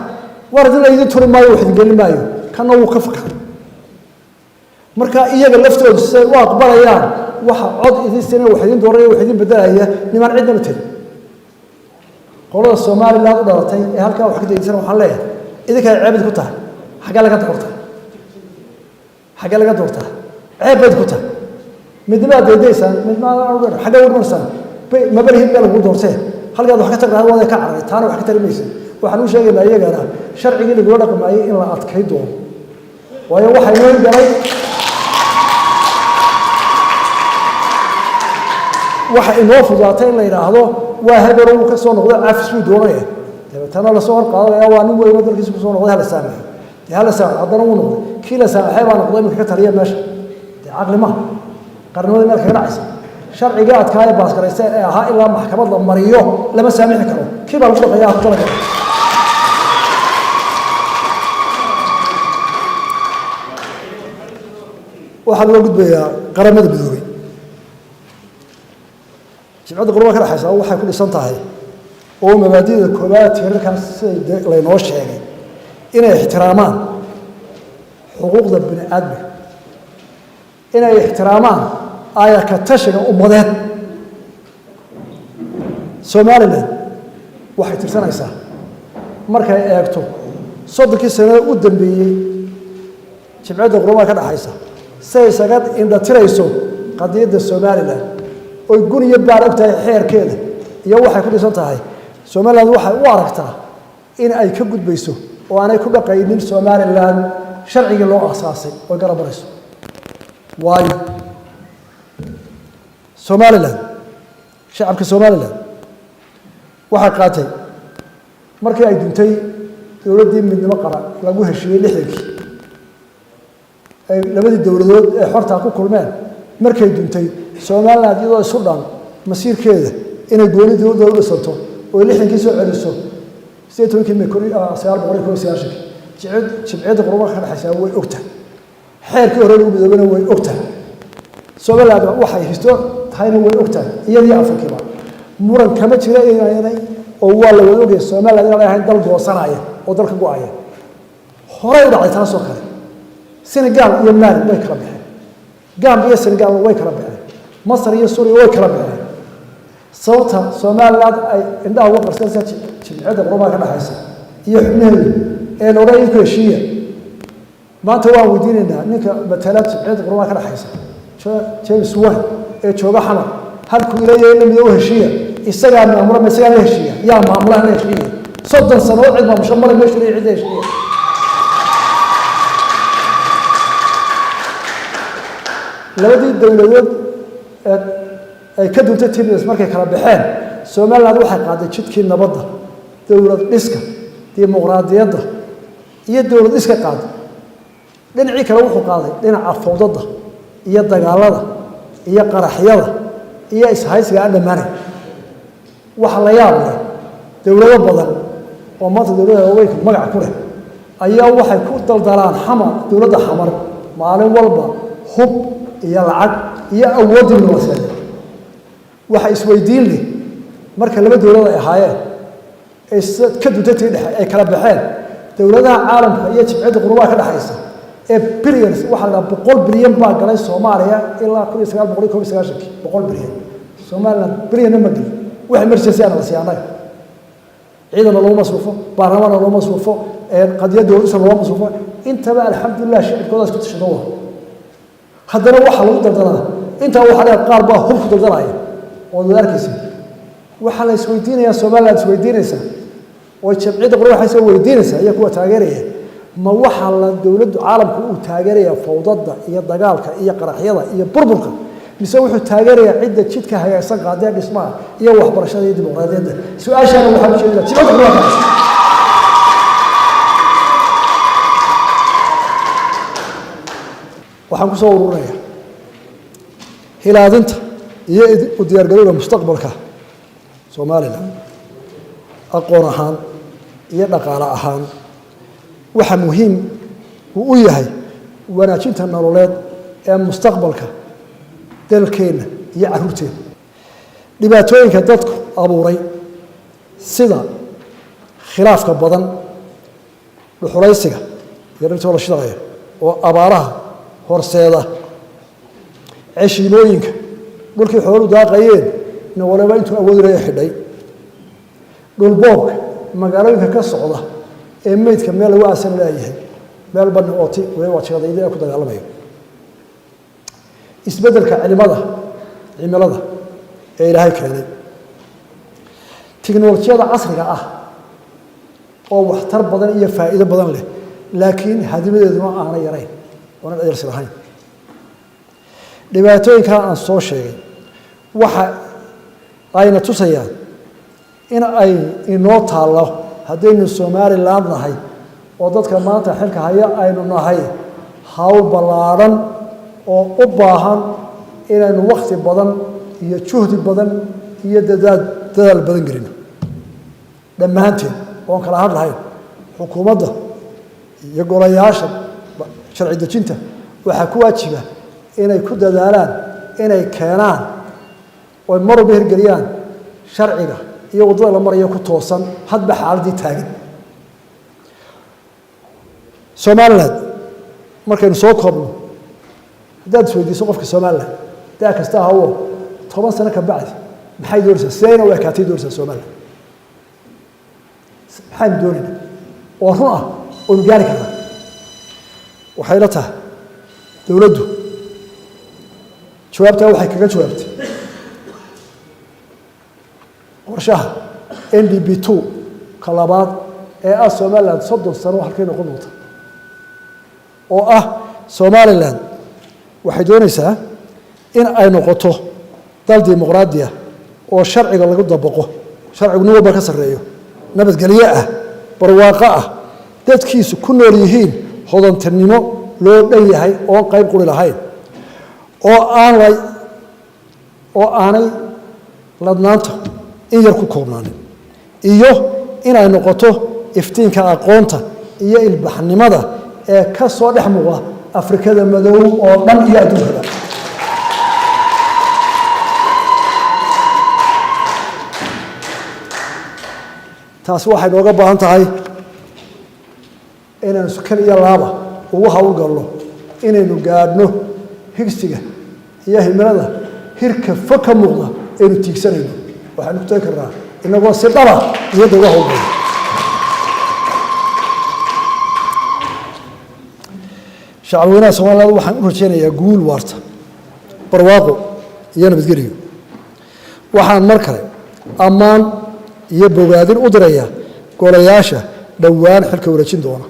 war idin la idin turi maayo, wax idin gelin maayo, kana wuu ka fakaday. Marka iyaga laftoodu siday u aqbalayaan waxa cod idin siinaya, wax idin dooranaya, wax idin bedelaya nimaan cidnaba telin. Qolada Somaliland u dhalatay ee halkaa wax ka degeysan waxaan leeyahay idinka ay ceebid ku tahay, xaggee laga doortaa, xaggee laga doortaa, ceeb bayd ku tahay. Midnimaad deedaysaan, midnimaad xaggee urmarsaan, mabalihid meel lagu doortee, halkaad wax ka tag lahayd waad ka cararay, taana wax ka tari maysa. Waxaan u sheegaynaa iyagana sharcigii lagula dhaqmaayay in la adkay doono, waayo waxaa inoo galay, waxa inoo fudaatay in la yidhaahdo waa hebel uu ka soo noqday cafis buu doonaya, dabeetana lasoo hor qaadanaya waa nin weyn oo dalkiisa kusoo noqday, hala saamaxo, dee hala saamaxo, haddana wuu noqday kii la saamaxay baa noqday iminka ka taliya meesha. Dee caqli maaha, qarnimadii meel kaga dhacaysa. Sharcigii adkaaya baasgaraysteen ee ahaa ilaa maxkamad la mariyo lama saamixi karo, kii baa lagu dhaqayaa ku talagala. Waxaa loo gudbayaa Qaramada Midoobay. Jimcadda qurba ka dhexaysa waxay ku dhisan tahay oo mabaadida koowaad tiirarkaas sida laynoo sheegay inay ixtiraamaan xuquuqda bini aadmiga, inay ixtiraamaan aayaka tashiga ummadeed. Somaliland waxay tirsanaysaa markay eegto 30-kii sanada u dambeeyey jimcadda qurbaha ka dhexaysa siay isaga indhatirayso qadiyadda Somaliland oy gun iyo baar og tahay xeerkeeda iyo waxay ku dhisan tahay. Somaliland waxay u aragtaa in ay ka gudbayso oo aanay ku dhaqaynin Somaliland sharcigii loo aasaasay oy garab marayso. Waayo Somaliland, shacabka Somaliland waxay qaatay markii ay duntay dowladdii midnimo qaran lagu heshiiyey 60-kii ay labadii dowladood ee xortaa ku kulmeen, markay duntay Somaliland iyadoo isu dhan masiirkeeda inay gooni dowladda u dhisanto oo 60-kii soo celiso 18-kii May 1991-kii, jimciyadda qurbaha ka dhexaysaa way ogtahay, xeerkii hore lagu midoobana way ogtahay, Somaliland waxay histo tahayna way ogtahay, iyadii Afrikiiba muran kama jira inaanay oo waa la wada ogaya Somaliland inaan ahayn dal goosanaya oo dalka go-aya. Horey u dhacday taasoo kale, Senegal iyo Mali way kala baxeen, Gambia iyo Senegal way kala baxeen, Masar iyo Suuriya way kala baxeen. Sababta Somaliland ay indhaha uga qarsanaysa jimciyadda qurbaha ka dhexaysa iyo xubnaheedu ee la odhan idinku heshiiya, maanta waan weydiinaynaa ninka matala jimciyadda qurbaha ka dhexaysa James Wan ee jooga Xamar, halkuu ileeyahay la midoo heshiiya, isagaa maamula ma isagaa la heshiiya? Yaa maamula la heshiiya? 30 sano cid maamusho male meeshu leeyahay cid la heshiiya. Labadii dowladood Ay ka duntay TMS markay kala baxeen, Somaliland waxay qaaday jidkii nabadda, dowlad dhiska, dimuqraadiyadda iyo dowlad dhiska qaaday. Dhinacii kale wuxuu qaaday dhinaca fawdada iyo dagaalada iyo qaraxyada iyo ishaysiga aan dhammaanay. Waxa la yaab leh, dowlado badan oo maanta dowladda waaweynka magac ku leh ayaa waxay ku daldalaan Xamar, dowladda Xamar, maalin walba hub iyo lacag iyo awood diblomaasiyadeed. Waxa isweydiin leh, marka laba dowlad ay ahaayeen ay ka duntay tii dhexe ay kala baxeen, dowladaha caalamka iyo Jimciyadda Quruumaha ka dhexaysa ee billions, waxaa la dhaha 100 bilyan baa galay Soomaaliya ilaa 1991-kii. 100 bilyan Somaliland bilyana ma gelin. Wax emergency ana la siiya annaga, ciidanna looma masruufo, baarlamaanna looma masruufo, qadiyad dowladisa looma masruufo. Intaba alxamdulilah shicibkooda isku tashado. Wa haddana waxaa lagu daldalaa intaa, waxaa dheer qaar baa hub ku daldalaya oo ad arkaysa. Waxaa la isweydiinayaa, Somaliland isweydiinaysaa oo Jamciyadda Qurba waxay soo weydiinaysaa iyo kuwa taageeraya, ma waxaa la dowladdu caalamku uu taageeraya fawdada iyo dagaalka iyo qaraxyada iyo burburka, mise wuxuu taageerayaa cidda jidka hagaagsan qaadee dhismaha iyo waxbarashada iyo dimuqraadiyadda? Su-aashaana waxaan ujeedinaa Jimciyadda Qurba ka. Waxaan kusoo ururinayaa hilaadinta iyo u diyaargarowga mustaqbalka Somaliland aqoon ahaan iyo dhaqaale ahaan waxa muhiim uu u yahay wanaajinta nololeed ee mustaqbalka dalkeenna iyo carruurteenna. Dhibaatooyinka dadku abuuray sida khilaafka badan, dhuxulaysiga iyo dhirtoo la shidaqaya oo abaaraha horseeda, ceshiimooyinka dhulkii xoolu daaqayeen nin waliba intuu awoodi laya xidhay, dhulboobka magaalooyinka ka socda ee meydka meel lagu aasan leeyahay, meel bani ooti waliba waa jiradayda ee ku dagaalamayo, isbeddelka cimilada ee Ilaahay keenay, tiknolojiyada casriga ah oo waxtar badan iyo faa'iido badan leh laakiin hadimadeeduna aanay yarayn oonan ceelsi lahayn. Dhibaatooyinkaa aan soo sheegay waxa ayna tusayaan in ay inoo taallo haddaynu Somaliland nahay oo dadka maanta xilka haya aynu nahay hawl ballaadhan oo u baahan inaynu wakhti badan iyo juhdi badan iyo dadaal badan gelino dhammaanteen, oon kala hadlahayn xukuumadda iyo golayaasha sharci dejinta. Waxaa ku waajiba inay ku dadaalaan inay keenaan oy mar walba hirgeliyaan sharciga iyo waddada la marayo ku toosan hadba xaaladdii taagan. Somaliland markaynu soo koobno, haddaad isweydiiso qofka Somaliland daa kasta ahawo, 10 sano ka bacdi maxay doonaysaa, sideyna u ekaatay doonaysaa Somaliland, maxaynu doonaynaa oo run ah oonu gaari karnaa? Waxay la tahay dowladdu jawaabtaa waxay kaga jawaabtay qorshaha NDP 2 ka labaad ee ah Somaliland 30 sano halkay noqon doonta, oo ah Somaliland waxay doonaysaa in ay noqoto dal dimuqraadi ah oo sharciga lagu dabaqo, sharcigu nin walba ka sarreeyo, nabadgelyo ah, barwaaqo ah, dadkiisu ku nool yihiin hodantinimo loo dhan yahay oon qayb quri lahayn, oo aan la oo aanay ladnaanta in yar ku koobnaanin, iyo inay noqoto iftiinka aqoonta iyo ilbaxnimada ee ka soo dhex muuqda Afrikada madow oo dhan iyo adduunkaba. Taasi waxay nooga baahan tahay inaynu kal iyo laaba ugu howlgalno inaynu gaadhno higsiga iyo himilada hirka fog ka muuqda aynu tiigsanayno. Waxaynu ku tagi karnaa inagoo si dhaba niyadda uga howlgalno. Shacabweynaha Somaliland waxaan u rajeynayaa guul waarta, barwaaqo iyo nabadgelyo. Waxaan mar kale ammaan iyo bogaadin u dirayaa golayaasha dhowaan xilka wareejin doona,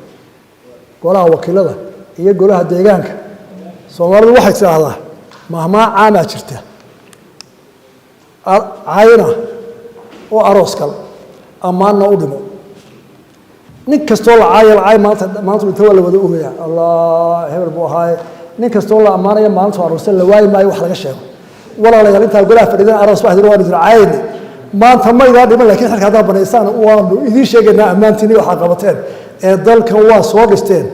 golaha wakiilada iyo golaha deegaanka. Soomaalidu waxay tidhaahdaa mahmaa caamaa jirta. Cayna oo aroos gal, ammaanna u dhimo. Nin kastoo la caayo, la caay maanta, maanta inta waa la wada ogayaa, Allah hebel buu ahaaye. Nin kastoo la ammaanayo maalintu aroosta la waayi maayo wax laga sheego. Walaalayaal, intaa golaha fadhidan aroos baa waanu idin caayayna, maanta maydaan dhiman, laakiin xilka haddaa banaysaan waanu idiin sheegaynaa ammaantiin waxaa qabateen ee dalkan waa soo dhisteen.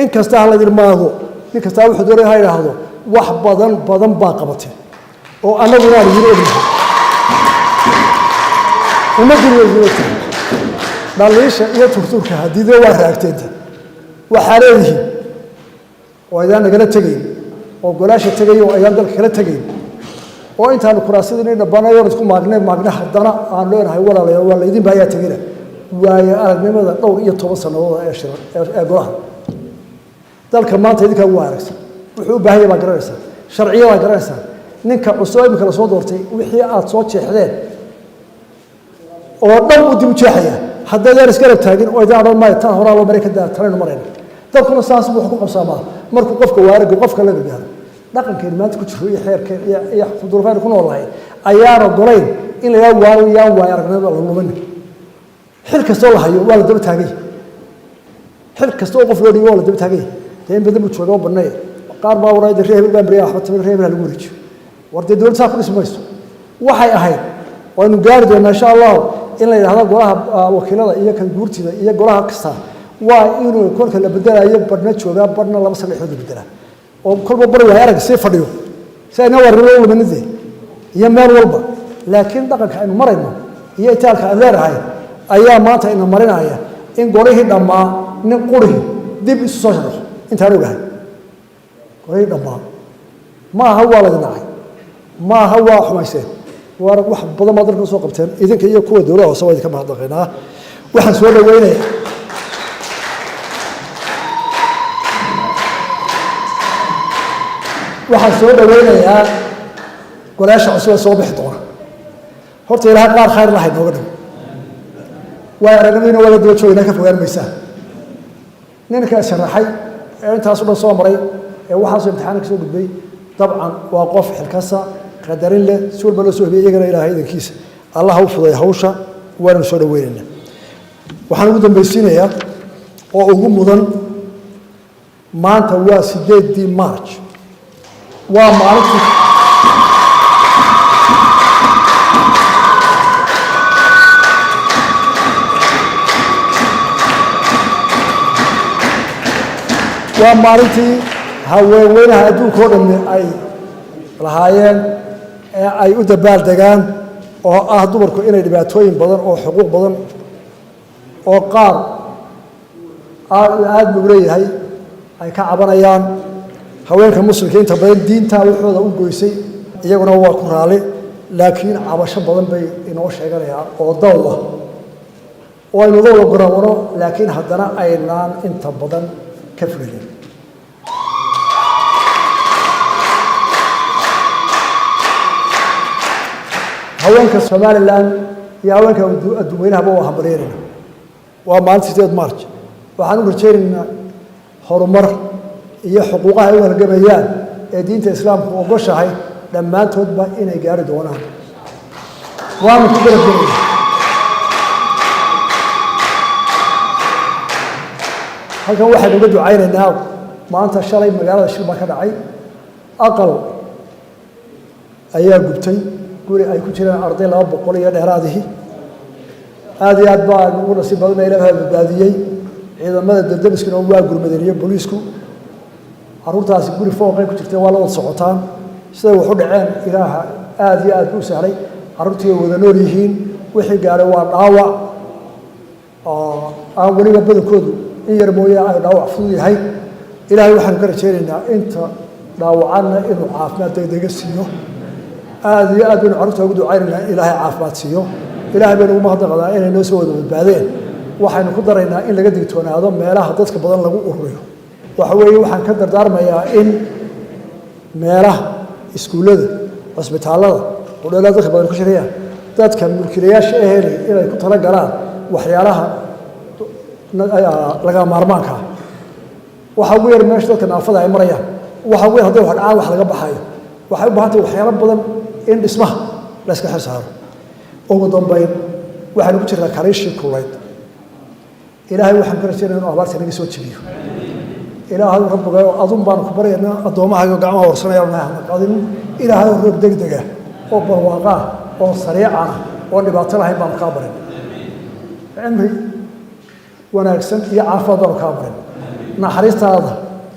In kasta ha laydin maago, nin kastaa wuxuu doonaya ha idhaahdo, wax badan badan baa qabateen oo annaguna aan idin ognahay, ummadduna way idin ogtahay. Dhaliisha iyo turturka hadiide waa raagteenta waxaa leedihiin oo aydaan nagala tegayn oo golaasha tegay oo aydaan dalka kala tegayn oo intaanu kuraasadii dhabanayoon isku maagnay maagne, haddana aan leenahay walaalayaal, waa laydin baayaa tegina. Waayo aragnimada dhowr iyo toban sannadood ee shiran ee golaha dalka maanta idinkaa ugu aragsan wuxuu u baahan yahay baa garanaysaa, sharciyadaa garanaysaa. Ninka cusub imika lasoo doortay wixii aad soo jeexdeen oo dhan uu dib u jeexaya haddaydaan isgarab taagin oo idaan odhan maayo tan horaa loo maray ka daa tanaynu marayna. Dalkuna saas buu wax ku qabsaamaa markuu qofka waarago qofka la gargaaro. Dhaqankeen maanta ku jiro iyo xeerkeen iyo duruufaynu ku nool nahay ayaan ogolayn in la yidhaha waaro yaan waayo aragnimada la lumin. Xil kastoo la hayo waa la daba taagay, xil kasta oo qof loo dhiibo waa la daba taagay. Dee in badan buu jooga oo banneeya. Qaar baa waraa reer hebel baan beriyaa waxba taban, reer hebel ha lagu wareejiyo. War dee dowlad saa ku dhisi mayso. Waxay ahayd waynu gaari doonaa insha Allahu in la yidhahdo golaha wakiilada iyo kan guurtida iyo golaha kasta waa inuu kolka la bedelayo badhna joogaa, badhna 2 sano dhexdood la bedelaa oo kolba bar waay arag sii fadhiyo si ayna warnimo u luminide iyo meel walba. Laakiin dhaqanka aynu marayno iyo itaalka aynu leenahay ayaa maanta ina marinaya in golihii dhammaa nin qurihi dib isu soo sharaxo. Intaan ogahay golihii dhammaa ma aha waa laydin nacay, ma aha waa xumayseen, waar wax badan baa dalka soo qabteen idinka iyo kuwa dowladda hoose, waa idinka mahadnaqaynaa. Waxaan soo dhaweynaya waxaan soo dhaweynayaa golayaasha cusub ee soo bixi doona. Horta ilaha qaar khayr lahay nooga dhigo, waayo aragnimadiina waa la daba joogaynaa, ka fogaan maysaa. Ninka sharaxay ee intaasu dhan soo maray ee waxaasoo imtixaanka soo gudbay dabcan waa qof xilkasa qadarin leh, si walba loo soo hubiyay. Iyagana Ilaahay idankiisa Allah u fuday hawsha, waananu soo dhaweynaynaa. Waxaan ugu dambaysiinayaa oo ugu mudan, maanta waa 8dii March, waa maalintii haweenweynaha adduunka oo dhammi ay lahaayeen ee ay u dabaal degaan, oo ah dumarku inay dhibaatooyin badan oo xuquuq badan oo qaar aad buu leeyahay ay ka cabanayaan. Haweenka muslimka inta badan diintaa waxooda u goysay, iyaguna waa ku raali, laakiin cabasho badan bay inoo sheeganayaan oo daw ah oo aynu uga wada gorawano, laakiin haddana aynaan inta badan ka fulinin. Haweenka Somalilan iyo haweenka adduunweynahaba waa hambalyeynayna. Waa maalinta 8 March. Waxaan u rajaynaynaa horumar iyo xuquuqaha ay u halgamayaan ee diinta islaamku ogoshahay dhammaantoodba inay gaari doonaan, waanu ku garab gelayna. Halkan waxaynu uga ducaynaynaa maanta, shalay magaalada shil baa ka dhacay, aqal ayaa gubtay, guri ay ku jiraan arday 200 iyo dheeraadihii. Aad iyo aad baan ugu nasiib badana, Ilaah badbaadiyey. Ciidamada dabdabiskuna waa gurmadeen iyo booliisku. Carruurtaasi guri fooqay ku jirteen, waa la wada socotaan siday wax u dhaceen. Ilaaha aad iyo aad buu sahlay, carruurtii way wada nool yihiin. Wixii gaadhay waa dhaawac oo aan weliba badankoodu in yar mooye ay dhaawac fudud yahay. Ilaahay waxaanu ka rajaynaynaa inta dhaawacanna inuu caafimaad degdega siiyo. Aad iyo aad baynu carruurta ugu ducaynaynaa in Ilaahay caafimaad siiyo. Ilaahay baynu ugu mahadnaqdaa inay noo soo wada badbaadeen. Waxaynu ku daraynaa in laga digtoonaado meelaha dadka badan lagu ururiyo. Waxa weeye waxaan ka dardaarmayaa in meelaha iskuullada, cusbitaallada, hodheelada dadka badan ku shirayaan, dadka mulkiilayaasha ehelay inay ku tala galaan waxyaalaha laga maarmaanka ah. Waxa ugu yar meesha dadka naafada ay marayaan, waxa ugu yar hadday wax dhacaan wax laga baxayo. Waxay u baahan tahay waxyaalo badan in dhismaha La iska xil saaro. Ugu dambayn, waxaanu ku jirnaa kaliishii kulayd. Ilaahay waxaan ka rajaynaya inuu abaarta naga soo jebiyo. Ilaahay rabbigayo, adun baanu ku baryaynaa, addoommahaaga gacmaha horsanaya hana qadin. Ilaahay roob degdega oo barwaaqaa oo sariicana oo dhibaato lahayn baanu kaa barin. Cimri wanaagsan iyo caafimaad baanu kaa barin. Naxariistaada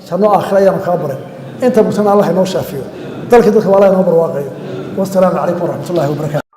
janno aakhira ayaanu kaa barin. Inta mugtana Allah inoo shaafiyo. Dalkii dadka waa Allah inoo barwaaqayo. Wasalaamu calaykum waraxmat ullahi wabarakatu.